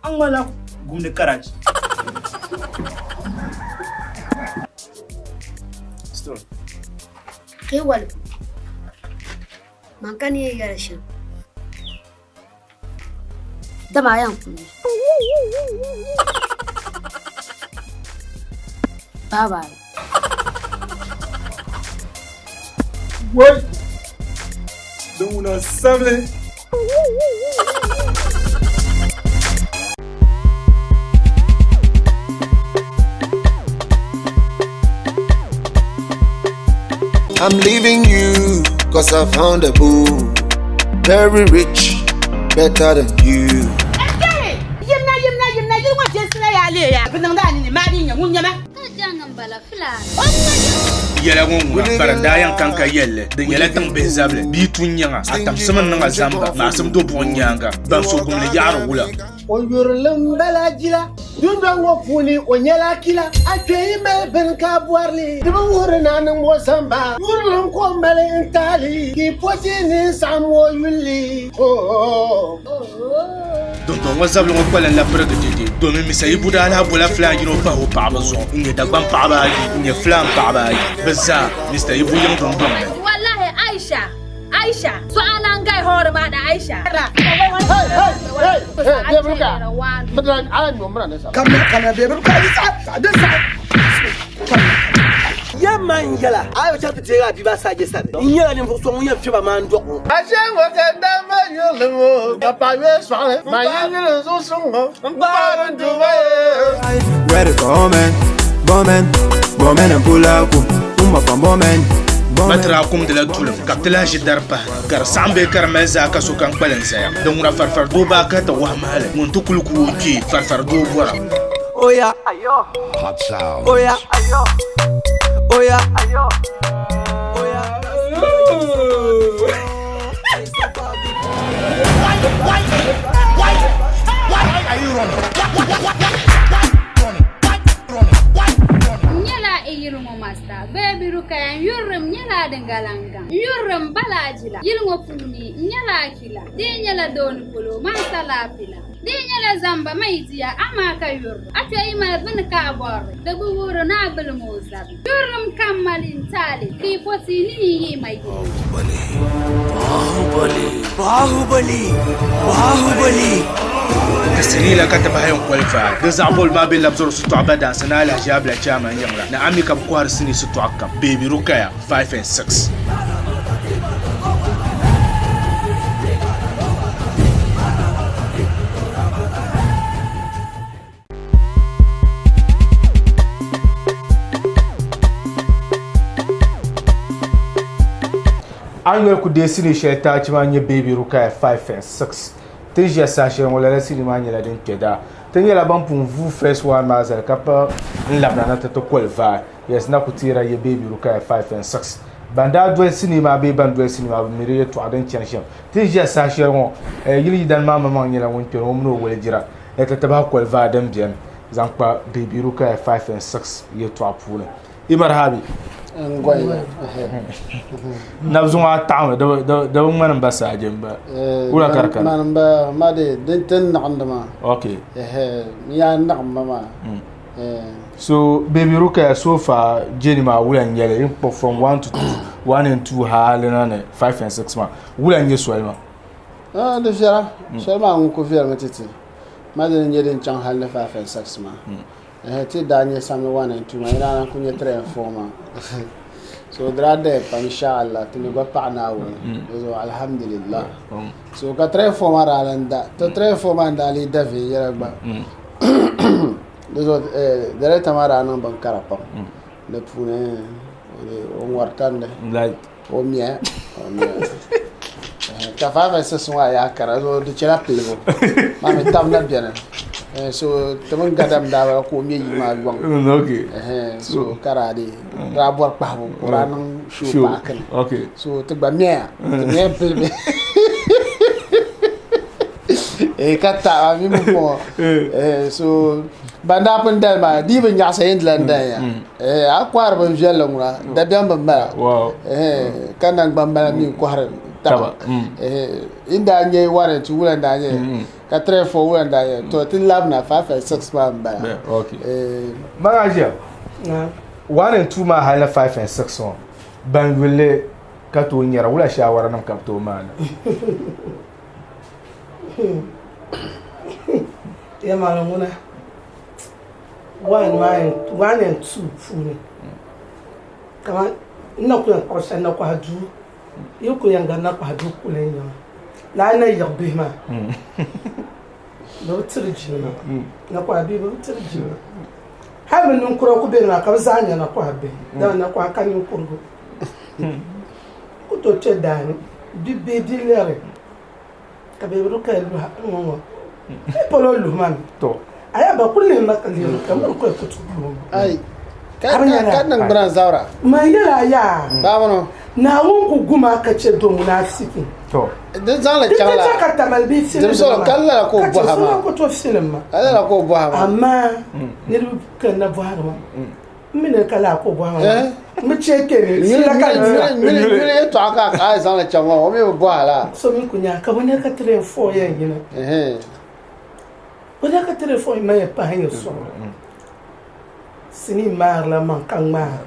A ŋmanila gumdi karachi. Stop. Kewal. Man ka ni yɛn yɛli shɛm. Dama a yɛn kuli. Bye bye. Wai! Din ŋuna sabili. I'm leaving you cause I found a boo. Very rich, better than you. Yimna yimna yimna yili ŋɔ jɛnsila yaa leeya bi niŋdi a nini maa din nyɛ ŋun nyɛma. Ka jaŋ n bala filaani. Yɛla ŋɔ ŋuna kpari daa yɛn kan ka yɛlli di nyɛla tiŋ bihi zabili bia tu n-nyaŋa a tamsim n-niŋ a zamba maasim do buɣim nyaaŋa ban so gumli yaɣiri wula. O yurilim bala jila dundɔŋ ŋɔ puuni o nyɛla kila a kpe yi mali bini ka bɔri li di bi wuhiri ni a niŋ o zamba yurilim ka o mali n taali ka yi pɔti ni n saɣim o yulli oh. Dundɔŋ ŋɔ zabili ŋɔ kpalim la pirigi dede domin Misa Ibu daa lahi bola Fulaan yino pahi o paɣaba zuɣu n-nyɛ Dagbaŋ paɣaba ayi n-nyɛ Fulaan paɣaba ayi bɛ zaa Mr. Ibu yiŋ dundɔŋ ni. Wallahi Aisha Aisha so a lan gai hɔɔri maa da Aisha. Yɛmma n-yɛla, a yi bi chaŋ ti deeg a bia maa saaje sani, n nyɛla ninvuɣ so ŋun yɛn fiɛb a maa n-dɔɣ o. A chɛ ŋɔ ka n daa mali yurili ŋɔ, ka paɣ yoli sɔɣili, maa yi nyuli n zuɣusuŋ ŋɔ, m paɣiri n Duuma ye. Ready for woman, woman, woman and pull up, uma for woman. Batira kumdila tulim ka bɛ ti lahi ʒi dari pahi ka di saɣim bee ka di mali zaa ka sokam kpalim zaya. Din ŋuna farifari doo baa kahi ti wahi mahali ŋun ti kuli ku o kpee farifari doo bɔra. Oya, oya, oya, oya. N nyɛla i yili ŋɔ masta bee Birukaya n yurilim nyɛla din galiŋ gaŋ. N yurilim Balaajila yili ŋɔ puuni n nyɛla Akila di yi nyɛla dooni polo man sa laapila di yi nyɛla zamba ma yi diya amaa ka yurili a kpe yi mali bini ka a bɔrili di bi wuhiri ni a bilim o zabi yurilim kam mali n taali ka yi po tia ni yi yi ma yili. Baahubali, Baahubali, Baahubali. Ti sinii la ka ti bahi n qualify. Di zaɣ boli maa be labzori sitɔɣu ba daansi ni Alhaji Abla Chairman yiŋ la ni Ami ka bɛ kɔhiri sinii sitɔɣu kam, Baby Rukaya, 5 and 6. A ni yoli ku deei sinii shɛli taachi maa n-nyɛ Baby Rukaya 5 and 6. Ti ni ʒiya saha shɛli ŋɔ lala sinii maa nyɛla din kpe daa. Ti nyɛla ban pun vuui first one maa zali ka pa n labina na ti ti qualify. Yes, na ku teera ye Baby Rukaya 5 and 6. Ban daa doli sinii maa bee ban doli sinii maa bi mi di yɛltɔɣa din chani shɛm. Ti ni ʒiya saha shɛli ŋɔ, yili yidana maa maŋmaŋ nyɛla ŋun kpɛri o mini o walijira ni ti tibahi qualify din beni zaŋ kpa Baby Rukaya 5 and 6 yɛltɔɣa puuni. Imar Habi. Nabi zuŋɔ a taɣimi di bi ŋmani m ba Saaje m ba. Wula ka di kana? Mani m ba ma de din ti niɣindi maa. Okay. N yaa niɣim ma maa. So Baby Rukaya so far journey maa wula n nyɛli in kpuɣi from 1 to 2, 1 and 2 hali na ni 5 and 6 maa wula n nyɛ soli maa? Di viɛla soli maa ŋun ku viɛlimi ti ti. Ma dini n-nyɛ din chaŋ hali ni 5 and 6 maa. Ɛhɛ ti daa nyɛ samli 1 and 2 maa, yi daa lahi kuli nyɛ 3 and 4 maa. So di daa daya pam insha Allah ti mi gba paɣi Naawuni. Di zuɣu alhamdulillah. So ka 3 and 4 maa daa lan da. To 3 and 4 maa n-daa lee da viɛnyɛla gba. Di zuɣu director maa daa niŋ bin kara pam di puuni o ŋɔri tandi. O miya o miya ka 5 and 6 ŋɔ a yaa kara so di chɛla pilibu maa mi tabi na biɛni so ti mini gadam daa bala ka o miɛ yili maa yɔŋ so ka daa di daa bɔri kpahibu ka o daa niŋ show paaki ni so ti gba miɛya ti miɛya pilibi ka taɣa mi mi bɔŋɔ so ban daa pun dali maa di yi bi nyaɣasa yin di lan daliya a kɔhiri bin viɛlli ŋuna dabiɛm bi mala ka nangbani mala mi n-kɔhiri taba n daa nyɛ 1 and 2 wula n daa nyɛ ka 3 and 4 wula n daa nyɛ to ti labina 5 and 6 maa n bala Magajiya 1 and 2 maa hali ni 5 and 6 ŋɔ ban yulli ka tooi nyɛra wula shaawaranim ka bɛ tooi maana Yɛlimaŋli ŋuna one and two puuni kamani n na ku yɛn kpuɣi shɛli nakɔha duu yi ku yɛn gari nakɔha duu kuli n nyɛma lala na yiɣi bihi maa bɛ bi tiri jilima nakɔha bihi bɛ bi tiri jilima hali bɛ ninkura ku beni maa ka bɛ zaa nyɛ nakɔha bihi dama nakɔha ka ninkurigu ku tooi kpe daani bibihi bi lɛri ka bɛ bi ka luha ŋɔ ŋɔ polo luhi ma mi to aya ba kuli lihi ma ka lihi ka mo ko ku tu ai ka ka niŋ biran zawra man yɛla yaa baabano naawuni ku guma ka chɛ do munafiki to din zaŋ li chaŋ la ka tamali bi filim dim solo ka lala ka o bɔha ma ka to filim ma ka lala ka o bɔha ma amaa niriba kanna bɔhiri ma n mi ni ka laa ka o bɔhiri ma n bi chɛ kpe ni fiila ka n dira nyuli yɛltɔɣa ka a zaŋ li chaŋ maa o mi bi bɔha la so mi ku nya ka bɛ ka 3 and 4 yɛn yina bɛ ka 3 and 4 ma yɛn pahi nyɛ sɔŋ sinii maarila maŋ ka ŋmaari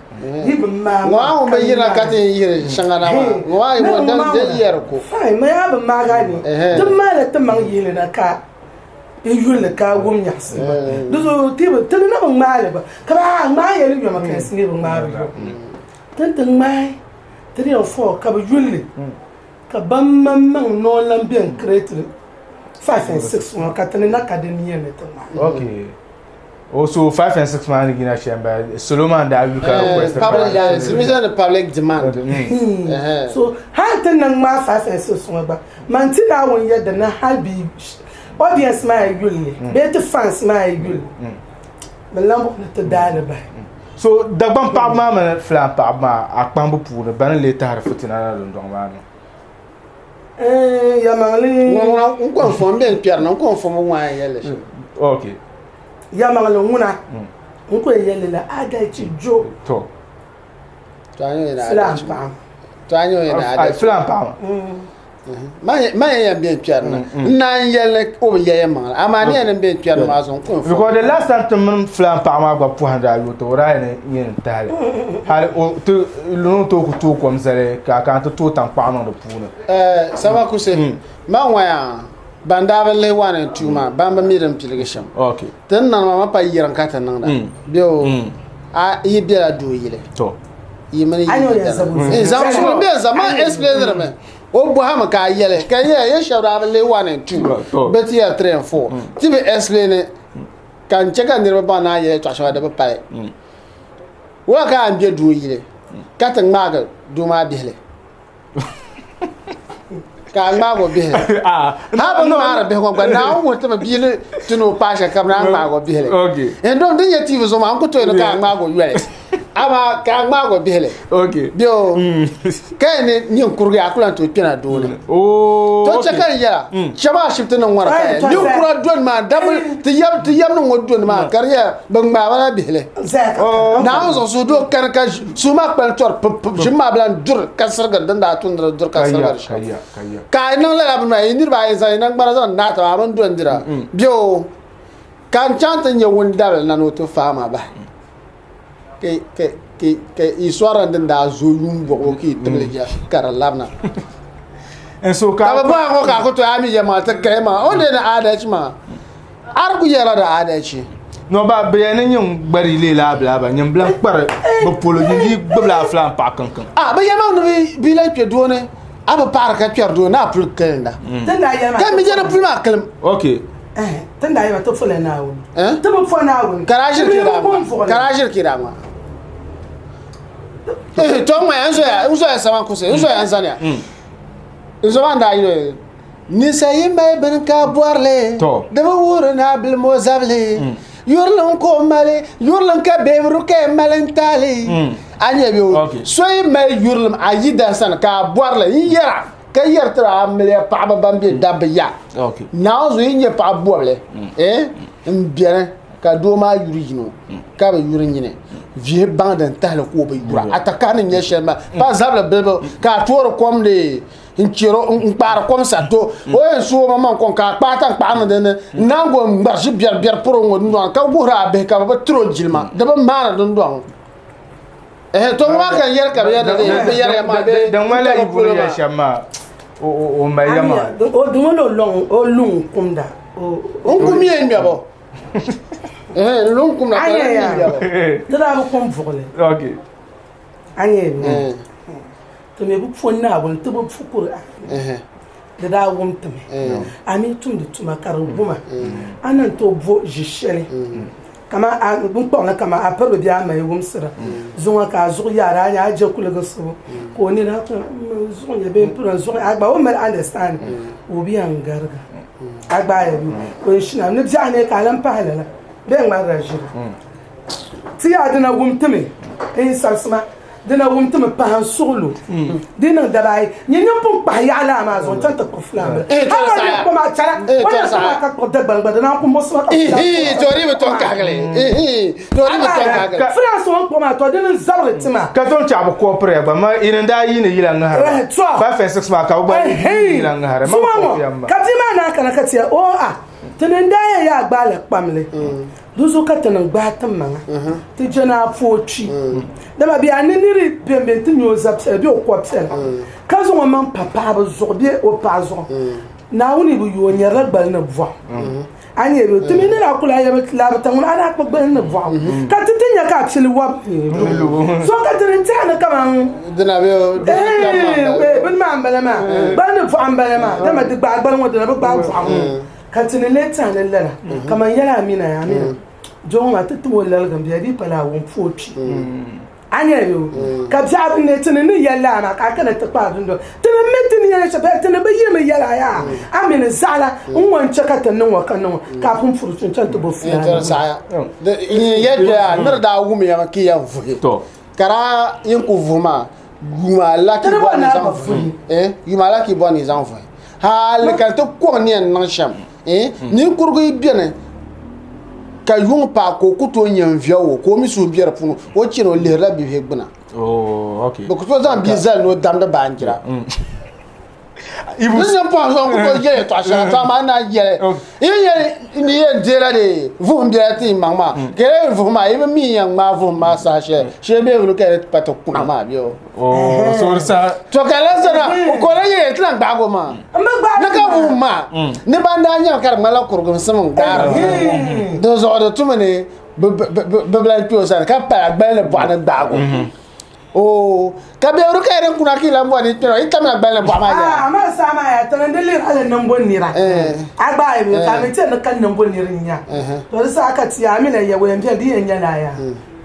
yi bi maai ŋɔ a ŋun bi yirina ka ti yɛn yihiri shɛŋa na maa ŋɔ a ŋɔ din yɛri ko fine ma yaa bi maaga ni din maala ti maŋ yihili na ka i yulli ka wum nyaɣisi ba di zuɣu ti bi ti na bi ŋmaali ba ka ba a ŋmaai yɛli yoma ka sinii bi ŋmaari yom tin ti ŋmaai 3 and 4 ka bi yulli ka ban maŋmaŋ noo lan bɛn create 5 and 6 ŋɔ ka ti ni na ka di nia ni ti ŋmaai. Okay. Oh, so 5 and 6 maa ni yina shɛm ba salo maa n daa yu ka request public yeah, ni public demand. So hali ti ni ŋmaai 5 and 6 ŋɔ gba man ti Naawuni yɛda ni hali bi audience maa yi yuli li bee ti fans maa yi yuli bɛ lan bɔri ni ti daai li bahi. So Dagbaŋ paɣaba maa mini Fulaan paɣaba maa a kpahimbu puuni bani n-lee tahiri fitina na dundɔŋ maa ni? Yɛlimaŋli. Ŋuna n ko n-fom bɛ ni kpɛri na n ko n-fom ŋɔ a yɛlli shɛm. Okay. Yɛlimaŋli ŋuna n ko yɛn yɛlli la adalchi jo. To. Fulaan paɣa. To a nyɛ o yɛn adalchi. Fulaan paɣa. Man yɛn bɛ kpɛri na n naan yɛli o bi yɛli maŋli amaa ni yɛn bɛ kpɛri maa zuɣu n ko n Because the last time ti mini fulaan paɣa maa gba pɔhim daa yooti o daa yɛn yɛn tahili hali o ti ni tooi ku tooi kom zali ka ka ti tooi tankpaɣu niŋ di puuni. Sama Kuse man waya ban daa bi lihi 1 and 2 maa ban bi mi din piligi shɛm ti ni niŋ maa ma pa yiriŋ ka ti niŋda bɛ o a yi bɛla doo yili yi mini yi zaŋ suli bɛ zaŋ man explain mi o bɔhimi ka a yɛli ka yɛ yɛ shɛba daa bi lihi 1 and 2 bɛ ti yɛli 3 and 4 ti bi explain ka n chɛ ka niriba baŋ ni a yɛli yɛltɔɣa shɛŋa di bi pali wula ka a ni bɛ doo yili ka ti ŋmaagi doo maa bihili ka a ŋmaagi o bihili ha bi ŋmaari bihi ŋɔ gba naawuni wuhi ti mi bia ni ti ni o paai shɛli ka bi naan ŋmaagi o bihili n dom din nyɛ tv zuɣu maa n ku tooi ni ka a ŋmaagi o yoli amaa ka a ŋmaagi o bihili bɛ o ka yɛn ni ninkurigi a ku lan tooi kpɛna doo ni to chɛ ka n yɛla shɛba ashibiti ni ŋɔri ka yɛn ninkura doni maa dabba ti yɛm ti yɛm ni ŋɔ doni maa ka di nyɛla bi ŋmaai ba la bihili naawuni zuɣu suhudoo kani ka suhu maa kpali tɔri pip pip ʒim maa bi lan duri ka sirigiri din daa tumdi di duri ka sirigiri shɛm ka a yi niŋ lala bini maa yi niriba ayi zaŋ yi naŋgbana zaŋ naai taba a bini doni dira bɛ o ka n chaŋ ti nyɛ ŋun dabili na ni o ti faai ma bahi ka yi sɔrila din daa zooi yuun bɔbigu ka yi tibili jɛ ka di labina ka bi bɔhi ŋɔ ka a ku tooi a mi yɛlimaŋli ti kahi maa o ni ni adalci maa a A di ku yɛrila di adalchi. No ba bɛ yɛn ni nyin gbari leela a bila ba nyin bilan kpari bɛ polo nyin dii gbubila a filan paɣa kankan. A bɛ yɛn maŋ ni bɛ lan kpe doo ni a bi paɣiri ka kpɛri doo ni a puli kilinda. Ka mi jɛri puli maa kilim. Ok. Tin daa yɛma ti fola Naawuni. Ti bi fo Naawuni. Ka daa ʒiri kii daa ŋma. Ka daa ʒiri kii daa ŋma. To ŋmaya n zoya n zoya sama kusi n zoya n zaniya. N zo maa n daa yuli Ninsal yi mali bini ka bɔri li, di bi wuhiri ni a bilim o zabili. Yurilim ka o mali, yurilim ka beebiru ka yɛn mali n-taali. A nya bɛ o? So yi mali yurilim a yidan sani ka a bɔri li, n yɛra ka yɛri tiri a amiliya paɣiba ban be dabba ya. Naawuni zuɣu yi nya paɣa bɔbili m-beni ka doo maa yuri yino ka bi yuri nyini, vihi baŋ din tahili ka o bi yura. A takahi ni nya shɛli maa, pa zabili bilibu ka a toori kom di n chɛro n kpaari kom sa to o yɛn su o maŋmaŋ kom ka a kpaai tankpaɣu niŋ dinni n naan go n ŋmari ʒi biɛri biɛri poro ŋɔ dundɔŋ ka wuhiri a bihi ka bi bi tiro jilima di bi maani dundɔŋ eh to ŋɔ maa ka n yɛri ka bi yɛri bi yɛri ya maa bee din ŋmanila yi buni yɛli shɛm maa o mali ya maa o di ŋmanila o lɔŋ o luŋ kumda n kum yɛn ŋmɛbo eh n luŋ kumda ka di ŋmɛbo ti daa bi kum buɣili okay a nyɛ Ti mi bi po Naawuni, ti bi po Kur'aani. Di daa wum ti mi. A mi tumdi tuma ka di wuma. A na n-tooi bo ʒi shɛli kaman a n kpuɣi li kaman a piribi bee a ma yi wumsira. Zuŋɔ ka a zuɣu yaari a nya a je kuligi subu ka o nina ku n zuɣu nya bee m piri n zuɣu a gba o ni mali understand ka o bi yɛn garigi a gba a yɛn o yɛn shina ni biɛɣu ni ka a lan pahi lala bee ŋmarila ʒiri. Ti yaa dina wum ti mi n sabisima. Di na wum ti mi pahi n suɣulo. Di niŋ daba ayi, nyɛ nyin pun kpahi yaɣa laa maa zuɣu n-chaŋ ti kpuɣi fulaan bila. Hal o ni kpuɣi maa chɛla, o ni kpuɣi maa ka kpuɣi Dagbani gba, di naan ku muɣisi ma ka fulaan Fulaan so o ni kpuɣi maa, tɔ dini n-zabiri ti maa. Ka tom chaɣ bi koopiriya gba, ma yi ni daa yiini yila ŋahiri ba, 5 and 6 maa ka bɛ gba yiini yila ŋahiri, ma bi koopiya m-ba. Ka bia maa naan kana ka ti yɛli, Oo a, ti ni n-daa yɛn yaa gbaai la kpamli. Dinzuɣu ka ti niŋ gbahi ti maŋa ti je ni a pooi kpi. Dama bɛ a ni niri bɛn bɛ nti nya o zabipiɛla bee o kɔbipiɛla, ka zaŋ o maŋ pa paɣiba zuɣu bee o paɣa zuɣu, Naawuni bi yu o nyarila gbali ni bɔɣu. A nya bɛ ti mi ni daa kul a yɛli labi tiŋ ŋɔ a daa kpuɣi gbali ni bɔɣu, ka ti ti nya ka a pili wɔb lubu. So ka ti di n-tɛhi ni kaman bini maa m-bala maa, gbali ni bɔɣu m-bala maa, dama di gbaai gbali ŋɔ dina bi gbaai bɔɣu ŋɔ. Ka ti ni lee tɛhi ni lala, kaman yɛli Amina yaa Amina, doo ŋɔ maa ti tim o laligim bia di pala a wum puhi o kpi. A nya yo, ka biɛɣu bi ne ti ni ni yɛli lala maa ka a kana ti kpaai dundoli. Ti ni mi ti ni yɛli shɛm bee ti ni bi yi mi yɛli a yaa Amina zaɣila n ŋɔ n-chɛ ka ti niŋ ŋɔ ka niŋ ŋɔ ka a pun puri ti n-chaŋ ti bo fulaani. Yin yɛli kpɛya ni di daa wumiya mi ka yi yɛn vuhi ka daa yin ku vuhi maa yuuma ala ka yi bɔri ni yi zaŋ vuhi yuuma ala ka yi bɔri ni yi zaŋ vuhi Hali ka ti kɔŋ ni yɛn niŋ shɛm, ninkurugu yi beni ka yuŋ paai ka o ku tooi nya n-viɛg o ka o mi suhu be di puuni, o chani o lihirila bibihi gbuna. Bɛ ku tooi zaŋ bia zali ni o damdi baanjira. Di ni pɔhim zuɣu n ku tooi yɛli yɛtɔɣ shɛŋa, tɔ amaa n naan yɛli, yi yɛli ni yɛn deela di vuhim biɛla ti maŋ maa, ka yi lee vuhim maa, yi bi mi yɛn ŋmaai vuhim maa saha shɛli, shee bee bini ka di pa ti kuna maa bee o. To ka lan zana o ka o lan yɛli ti lan gbaag o maa ni ka vuhim maa ni ban daa nyami ka di ŋmanila kuriginsim n-gbaari di zuɣu di tumi ni bɛ bi lan kpe o sani ka pala gbali ni bɔɣu ni gbaag o. Oo, ka bɛbiri ka yi din kuna ka yi lan bɔri ni yi kpɛra, yi tamla gbali ni bɔɣu maa yɛla. Amaa saha maa yaa ti ni di lihiri hali niŋbu nira. A gba a yi bi ka a mi tɛri ni ka niŋbu nir n-nya. To di saha ka ti yaa mi na Yawɛ m-beni di yɛn nyɛla a yaa.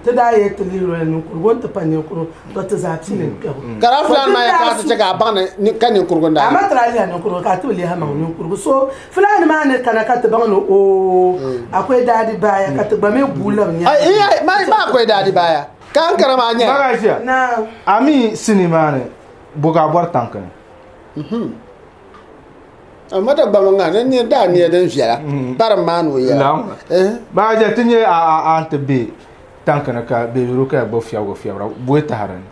Ti daa yɛli ti lihiri o la ninkurigu o ni ti pa ninkurigu to ti zaa pili n-kpɛbu. Ka daa Fulani maa yɛn kana ti chɛ ka a baŋ ni ka ninkurigu n-daa. Amaa ti daa lihi ninkurigu ka a ti bi lihi maŋ ninkurigu. So Fulani maa ni kana ka ti baŋ ni oo akwai daadi baaya ka ti gba mi guui labi nyaaŋa. Ai ma akwai daadi baaya ka n kana maa nyɛ. Magajiya, a mi sinii maa ni bo ka a bɔri tanki ni? Amma Dagbamba ŋa ni nir daa nia din viɛla kparim maa ni o yɛla. Magajiya ti nyɛ a ni ti be tanki ni ka Baby Rukaya gbubi fiɛbigu fiɛbira boi tahiri ni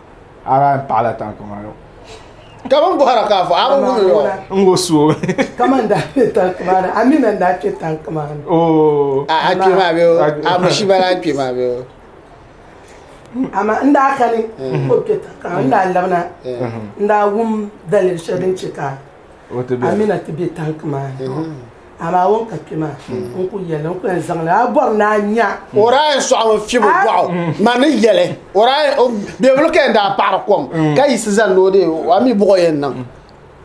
a daa yɛn paɣila tanki maa ni. Ka bɛ ni bɔhira ka a fo a bi wum li o. N go suo. Kaman daa kpe tanki maa ni, a mi na n-daa kpe tanki maa ni. A kpe maa bee o, a mushiba daa kpe maa bee o. Amaa n daa kani ka o kpe tanki maa ni, n daa labina n daa wum daliri shɛli din che ka Amina ti be tanki maa ni. Amaa o ni ka kpe maa, n ku yɛli n ku yɛn zaŋ li a bɔri ni a nya. O daa yɛn sɔɣimi fibu dɔɣu ma ni yɛli o daa bebili ka yɛn daa paɣiri kom ka yiɣisi zani ni o deei a mi buɣo yɛn niŋ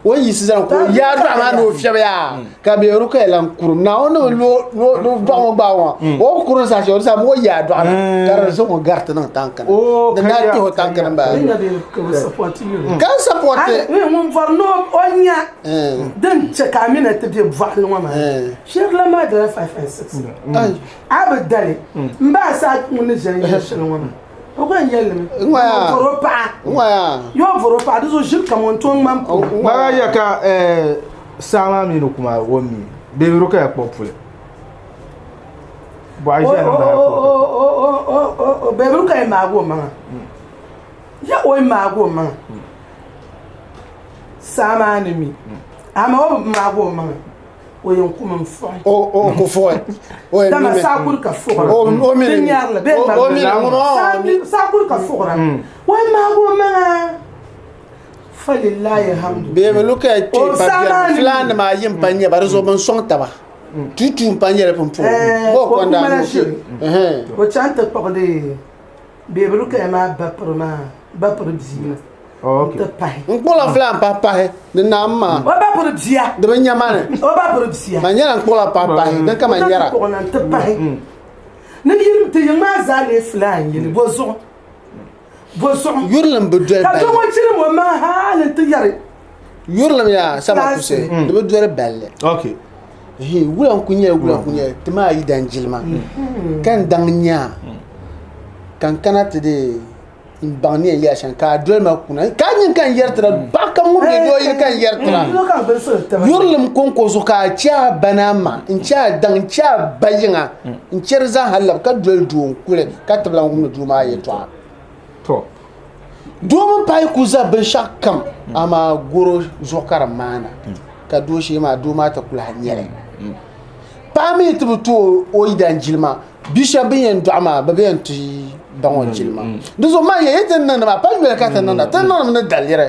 o ni yiɣisi zani ka o yaai dɔɣu maa ni o fiɛbi yaa ka bebili ka yɛn lan kurum Naawuni ni bi lo dɔɣu ŋɔ gbaai ŋɔ o ni kurum saha shɛli o di saha o yaai dɔɣu na ka di zaŋ o gariti niŋ tanki ni di daa kpɛhi o tanki ni m-bala ka sapɔti ŋun bɔri ni o nya Din chɛ ka a mi na ti be bɔɣili ŋɔ maa, shirila maa dala 5 and 6. A bi dali m ba a saha ŋun ni ʒe n-yɛli shɛli ŋɔ maa, o gba n-yɛli li mi. O vɔr o paɣa. Yoo vɔr o paɣa, di zuɣu ʒiri kam o ni tooi ŋmani pɔi. Maa ya ka saa maa mi ni kuma o mi bee bɛ ka ya kpuɣi puli. Bɔɣa ʒiya ni bahi kpuɣi. Bee bɛ ka ya maagi o maŋa. Ya o yi maagi o maŋa. Saa maa ni mi, amaa o bi maagi o maŋa, o yɛn kumi n-fuɣi. O ku fuɣi. O yɛn Dama mimi. saa kuri ka fuɣira. O mi Ti ni nyari li bee O mi ni ŋmari ŋuna o mi. Saa kuri ka fuɣira. O yɛn maagi o maŋa. Falilahi hamdu. Bee bi lu ka ya kpe O pa saa maa biɛri. ni mi. Fulaannima ayi m-pa nyɛ ba, di zuɣu bɛ ni sɔŋ taba. Tuutuu m-pa nyɛ li pumpɔŋɔ. Ɛɛ, Bɔ o ka o daa kumala niŋ o ʒiri. Ɛhɛn. O chaŋ ti kpuɣi Beebilu kaya maa bapiri maa bapiri bia na n-ti pahi. N kpuɣila fulaan pahi pahi di naam maa. O bapiri bia. Di bi nya ma ni. O bapiri bia. Man nyɛla n kpuɣila pahi pahi din ka man yɛra. O kpuɣi na n-ti pahi. Ni yili ti yiŋ maa zaa leei fulaan yili bɔ zuɣu? Bɔ zuɣu? Yurilim bi doli Ka balli. doo ŋɔ chirim o maŋa hali nti yɛri. Yurilim yaa sama kusi di bi doli balli. Okay. Ehe wula n ku nyɛli wula n ku nyɛli ti maa yi dan jilima ka n daŋ nya ka n kana ti di n baŋ ni yɛn yɛla shɛm ka a doli ma kuna ka a nyin ka n yɛri tira paɣa kam ŋun bɛ doo yili ka n yɛri tira yurilim konko zuɣu ka a chɛ a ba ni a ma n chɛ a daŋ n chɛ a ba yiŋa n chɛ di zaa hali labi ka doli doo n kuli ka ti bi lahi wumdi doo maa yɛltɔɣa Doo mini paɣa yi ku za binshɛɣu kam amaa goro zuɣu ka di maana ka doo shee maa doo maa ti ku lahi nyɛli paɣa mi ti bi tooi o yidan jilima bia shɛba bɛ ni yɛn dɔɣi maa bɛ bi yɛn ti baŋ o jilima di zuɣu man yɛn ti niŋdi maa pa yoli ka ti niŋda ti niŋdimi ni daliri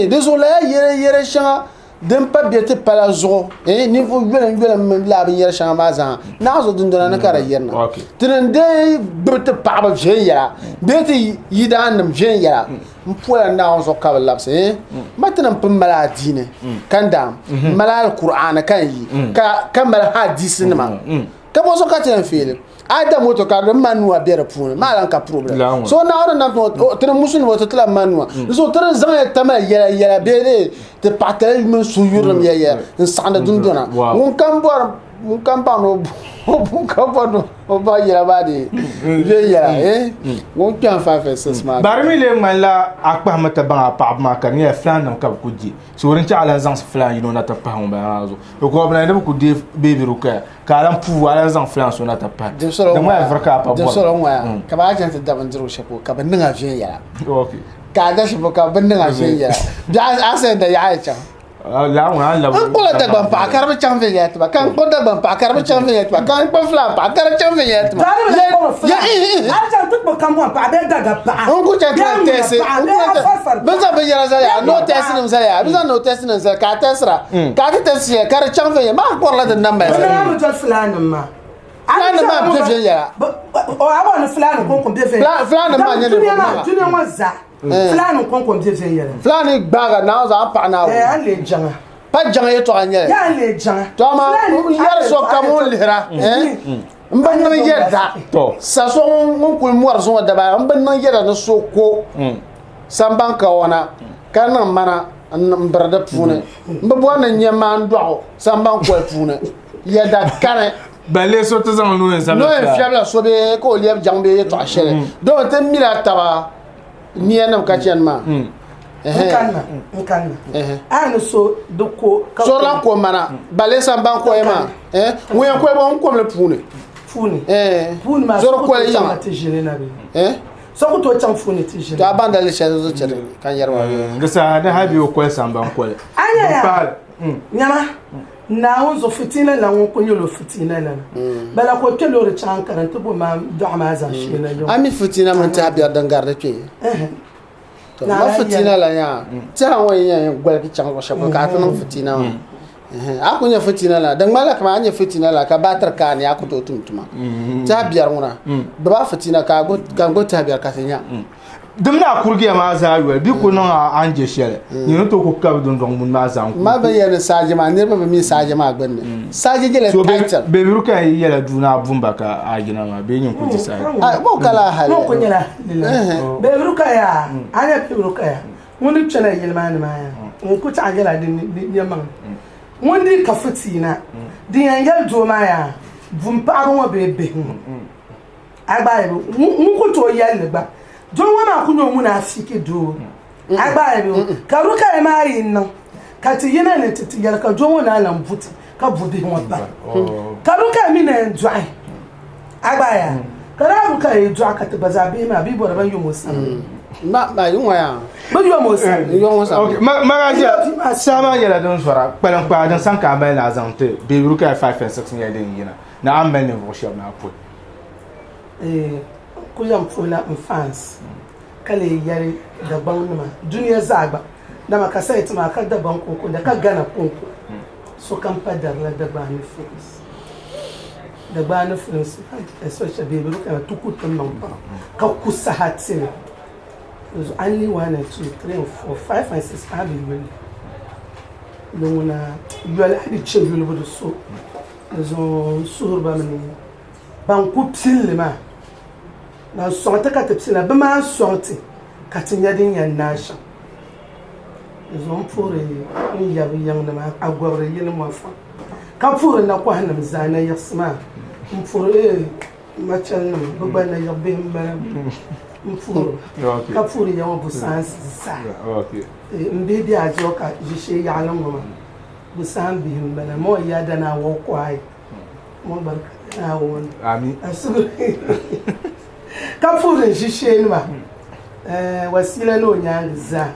di zuɣu lala yɛla yɛla shɛŋa Din pa bɛ ti pala zuɣu, eh, ninvuɣ yolim yolim mini lala binyɛr shɛŋa maa zaa, naɣ zuɣu dundona ni ka di yirina. Ti ni deei gbibi ti paɣiba viɛnyɛla bee ti yidaannim viɛnyɛla m-pola Naawuni zuɣu ka bɛ labisi, eh, ma ti ni pun mali adiini ka n daam, m-mali Alkur'aani ka n yi, ka mali hadiisinima. Ka bɔ zuɣu ka ti yɛn feeli? A yi da moto ka di manua be di puuni, maa lan ka problem. So Naawuni nam ti ni musulimi o ti tila manua. Di zuɣu ti di zaŋya tamali yɛla yɛla bee di ti paɣatali mini suhuyurilim yɛla yɛla n saɣindi dundona. Ŋun kam bɔri ŋun kam baŋ ni o ŋun kam bɔri ni o baŋ yɛla maa di viɛnyɛla eh ŋun kpɛm 5 and 6 maa. Bari mi lee ŋmanila a kpahimi ti baŋ a paɣaba maa ka di nyɛla fulaannima ka bɛ ku je. So din chɛ a lan zaŋ fulaan yino na ti pahi ŋunbala maa zuɣu. Bɛ ku bi ku deei beebi Rukaya ka a lan puui a lan zaŋ fulaan so na ti pahi. Di ŋmaya vuri ka a pa bɔri. Dinsɔra ŋmaya ka bɛ a chaŋ ti da bindirigu shɛli polo ka bɛ niŋ a viɛnyɛla. Ka a da shɛli polo ka bɛ niŋ a viɛnyɛla. Bɛ a sani da yaɣa yi chaŋ. N kpuɣila Dagbaŋ paɣa ka di bi chaŋ viɛnyɛla ti ma, ka n kpuɣi Dagbaŋ paɣa ka di bi chaŋ viɛnyɛla ti ma, ka n kpuɣi fulaan paɣa ka di chaŋ viɛnyɛla ti ma. N ku chaŋ ti lan tɛsi, bɛ zaŋ binyɛra zali ya, no tɛsi nim zali ya, bɛ zaŋ no tɛsi nim zali ka a tɛsira, ka a ti tɛsi shɛli ka di chaŋ viɛnyɛla, maa kpuɣirila di namba Fulaannim maa bɛ viɛnyɛla. Fulaannim maa nyɛ ninvuɣ maŋa. Fulaani kɔŋko m-be viɛnyɛla. Fulaani gbaaga naawuni zaŋ a paɣa Naawuni. A ni leei jaŋa. Pa jaŋa yɛtɔɣa n-nyɛ li. Yaa n leei jaŋa. To amaa yɛri so kam ŋun lihira m bi niŋ yɛda sa so ŋun kuli mɔri zuŋɔ dabaa m bi niŋ yɛda ni so ko samban kawana ka niŋ mana m biri di puuni m bi bɔri ni n nyɛ maan dɔɣu samban koli puuni yɛda kani. Ban lee so ti zaŋ noo n fiɛbila so bee ka o lɛbi jaŋ bee yɛtɔɣa shɛli domi ti mila taba niya nim ka chani maa n kanna n kanna a ni so di ko ka so lan ko mana balle samban ko ma eh ŋun yɛn koyi bɔ n komli puuni puuni puuni maa zoro koli yiŋa ti ʒini na bi eh so ku tooi chaŋ puuni ti ʒini to a baŋda li shɛli zuɣu chɛri ka n yɛri wa di saha di hali bi o koli samban koli a nya ya nyama Naawuni zuɣu fitiina lan ŋun kuli nyɛla o fitiina lana. Bala ka o kpe loori chaŋ n-kari nti bo maa dɔɣu maa zaŋ shee na yiŋ. A mi fitiina mini tɛha biɛri din gari di kpee? To, ma fitiina la yaa, tɛha ŋɔ yi yɛn goligi chaŋ luɣ shɛli polo ka a ti niŋ fitiina maa. A ku nyɛ fitina la, di ŋmanila kamani a nyɛ fitina la ka baatiri kaai ni a ku tooi tum tuma. Tɛha biɛri ŋuna, gbubi a fitina ka a gbubi tɛha biɛri ka ti nya. Di mini a kurigiya maa zaa yoli, bɛ ku niŋ a a ni je shɛli, nyini ni tooi ku kabi dundɔŋ muni maa zaa n-ku. Ma bi yɛli ni saaji maa, niriba bi mi saaji maa gbunni. Saaji nyɛla title. So Bebiru ka yi yɛla duu ni a bumba ka a yina maa bee nyin ku di saaji? Bo ka laa hali. Mo ku nyɛla Bebiru ka yaa, a nya Bebiru ka yaa. Ŋun di kpɛna yili maa ni maa yaa, ŋun ku taɣi nyɛla din nyɛmaŋ. Ŋun di ka fitiina, din yɛn yɛli doo maa yaa, bum paɣaba ŋɔ bee bihi ŋɔ. A gba ayi bi ŋun ku tooi yɛli li gba doo ŋɔ maa ku nyɛ o munaafiki doo. A gba ayi bi ka rukaya maa yi niŋ ka ti yina ni ti ti yɛli ka doo ŋɔ naan lan bu ti ka bu bihi ŋɔ pahi. Ka rukaya mi na yɛn dɔɣi. A gba yaa ka daa rukaya yi dɔɣi ka ti gba zaa bihi maa bɛ yi bɔri ban yom o sani. Bɛ yom o sani. Magaʒia saha maa nyɛla din zɔra kpaliŋkpaa din sani ka a mali ni a zaŋ ti bee rukaya 5 and 6 nyɛla din yina ni a ni mali ninvuɣ shɛba ni a puhi. N kuli yɛn puhila n fans ka lee yɛli Dagbaŋ nima dunia zaa gba dama ka sayi ti maa ka Dagbaŋ konko n-da ka Ghana konko sokam pa darila Dagbaani films Dagbaani films especially Baby Rukaya ti ku ti niŋ pam ka ku saha ti li zuɣu a ni lihi 1 and 2 3 and 4 5 and 6 a bi yuli di ŋuna yoli a di chɛ yulibu di so Di zuɣu n suhiri ba mi ni ban ku pilli maa, ban sɔŋ ti ka ti pilla, bɛ maa sɔŋ ti ka ti nya din yɛn naai shɛm. Di zuɣu m puhiri n yab yiŋnima Agɔbiri yili mɔfɔŋ, ka puhiri nakɔhinima zaa nayiɣisi maa. M puhiri machalinima, bɛ gba nayiɣ bihi m-bala m puhiri ba, ka puhiri ya ŋɔ busaansi zaa. M bihi be Ajoka ʒishee yaɣili ŋɔ maa. Bɛ saha bihi m-bala ma o ya dana wo kwaai mo barika Naawuni. Ami. Ka puhiri n ʒisheenima eh, wasiila ni o nyaangi zaa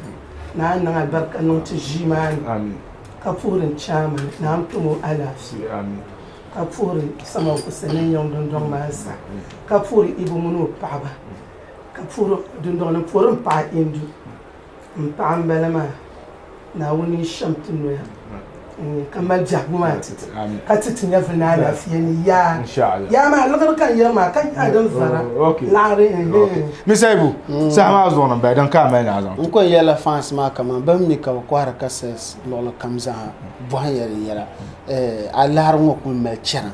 ni a niŋ alibarika niŋ ti ʒii maa ni. Ami. Ka puhiri n chaama ni a n-kpɛm o alaafee. Ami. Ka puhiri Samankusa ni yiŋ dundɔŋ maa zaa. Ka puhiri Ibu mini o paɣaba. Ka puhiri dundɔŋ ni m-puhiri m paɣa Indu. M paɣa m-bala maa, Naawuni n-shɛm ti noya ka mali biɛhigu maa ti ti, ka ti ti nyɛvili ni alaafee ni yaa. Yaa maa, liɣiri ka n yɛri maa, ka nyaɣi din vara laɣiri ɛɛn. Misaibu, saha maa zuɣu ni m-bala, din ka a mali ni a zaŋ ti. N ko yɛlila fans maa kaman bɛ ni mi ka bɛ kɔhiri cassettes luɣili kam zaa bɔhim ya di yɛla. A lahiri ŋɔ kuli mali chana.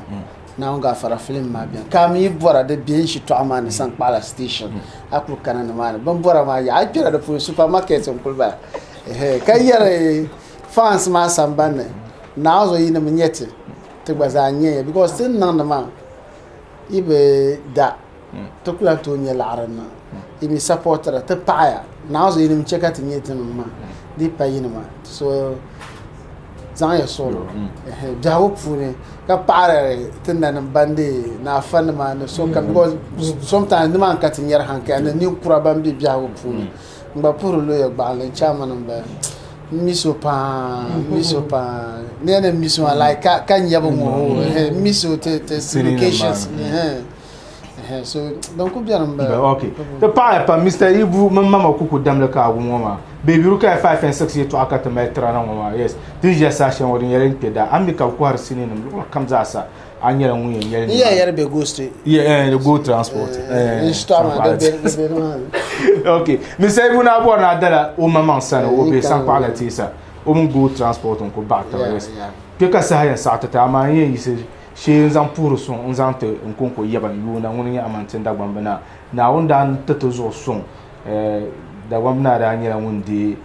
Naawuni gaafara filim maa beni ka a mi yi bɔra di be n shitɔɣu maa ni Sankpaɣila station a kuli kana ni maa ni bin bɔra maa yaɣa a yi kpɛra di puuni supermarket n kuli bala ka yɛri fans maa sambanni Naawuni zuɣu yinim n nyɛ ti ti gba zaa nyɛ ya because ti ni niŋdi maa yi bi da ti ku lahi tooi nyɛ laɣiri n niŋ yi mi sapɔtira ti paɣaya Naawuni zuɣu yinim n-chɛ ka ti nyɛ tinim maa di pa yinima so zaŋ ya suɣulo biɛhigu puuni ka paɣiri ti nanim ban de ni afanima ni sokam because sometimes nimaani ka ti nyari hankali ni ninkura ban be biɛhigu puuni n gba puhiri looya gbaɣinli chairman m-bala n mi so paa n mi so paa ni yɛn ni n mi so maa like ka nyabu ŋɔ n mi so ti locations so din ku beni m-bala. Ok. Ti paɣiya pam Mister Ibu mini Mama Kuku damli ka a wum ŋɔ maa. Baby Rukaya 5 and 6 yɛtɔɣa ka ti mali tira na ŋɔ maa. Yes. Ti ni ʒiya saha shɛli ŋɔ di nyɛla din kpe daa. A ni mi ka bɛ kɔhiri sinii-nim luɣili kam zaa sa. A nyɛla ŋun yɛn nyɛli N yɛn yɛri bɛ go street. Yeah, the go transport. N shitɔɣu maa di be di maa ni. Ok. Mister Ibu naa bɔri ni a dala o maŋmaŋ sani o be Sankpaɣila teesa. O mini go transport n-ku baɣi taba. Yes. Kpe ka saha yɛn saɣi ti ti amaa n yɛn yiɣisi Shee n-zaŋ puhiri suŋ n-zaŋ ti n kɔŋko yaba n-yoona ŋuni n-nyɛ Amantin Dagbamb Naa. Naawuni daa ti ti zuɣu suŋ. Dagbamb Naa daa nyɛla ŋun deei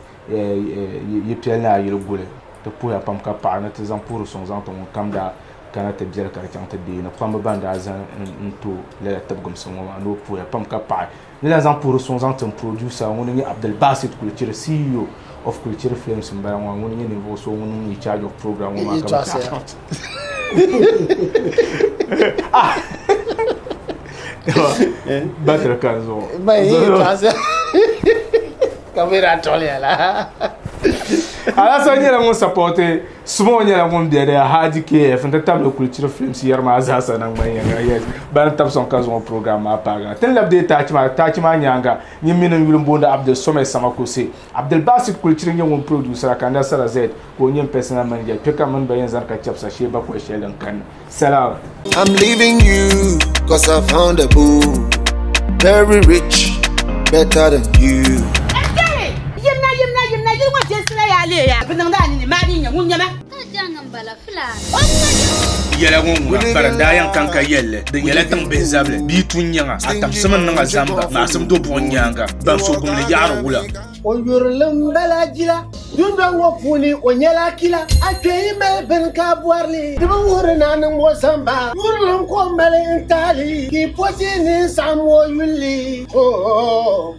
Yipɛli Naa yili guli. Ti puhiya pam ka paɣi ni ti zaŋ puhiri suŋ zaŋ ti ŋun kam daa kana ti biɛli ka di chaŋ ti deei ni kpamba ban daa zani n-ti o lala tibigimsim ŋɔ maa ni o puhiya pam ka paɣi Ni lahi zaŋ puhiri suŋ zaŋ ti n producer ŋuni n-nyɛ Abdulbasit Kulichiri, CEO of Kulichiri Films m-bala ŋɔ, ŋuni n-nyɛ ninvuɣ so ŋun niŋ in charge of program ŋɔ maa ka bɛ Battery ka n zuɣu. Alasan nyɛla ŋun sapɔti Small nyɛla ŋun be di Hadi KF n-ti tabili Kulichiri Films yɛri maa zaasa naŋgban yɛŋa. Yes, bani tabi sɔŋ ka zaŋ o program maa paagi a. Ti ni labi deei taachi maa, taachi maa nyaaŋa, nyini mini n yuli m-booni Abdul Somed Samakose. Abdul Basit Kulichiri n-nyɛ ŋun producera ka Nasara Z ka o nyɛ n personal manager. Kpe ka mini ba yɛn zani ka chɛbisa shee bakɔi shɛli din kanna. Salam. I'm leaving you cause I found a boo Very rich, better than you Yimna yimna yimna yili ŋɔ jɛnsila yaa leei ya bi niŋdi a nini maa din nyɛ ŋun nyɛma. Ka jaŋ n bala filaani. Yɛla ŋɔ ŋuna kparim daa yɛn kan ka yɛlli di nyɛla tiŋ bihi zabili bia tu n-nyaŋa a tamsim n-niŋ a zamba maɣisim do buɣim nyaaŋa ban so gumli yaɣiri wula. O yurilim bala jila Dundɔŋ ŋɔ puuni o nyɛla kila A kpe yi mali bini ka a bɔri li Di bi wuhiri ni a niŋ o zamba Yurilim ka o mali n-tahi li Ka yi pɔti ni n-saɣim o yulli Oh.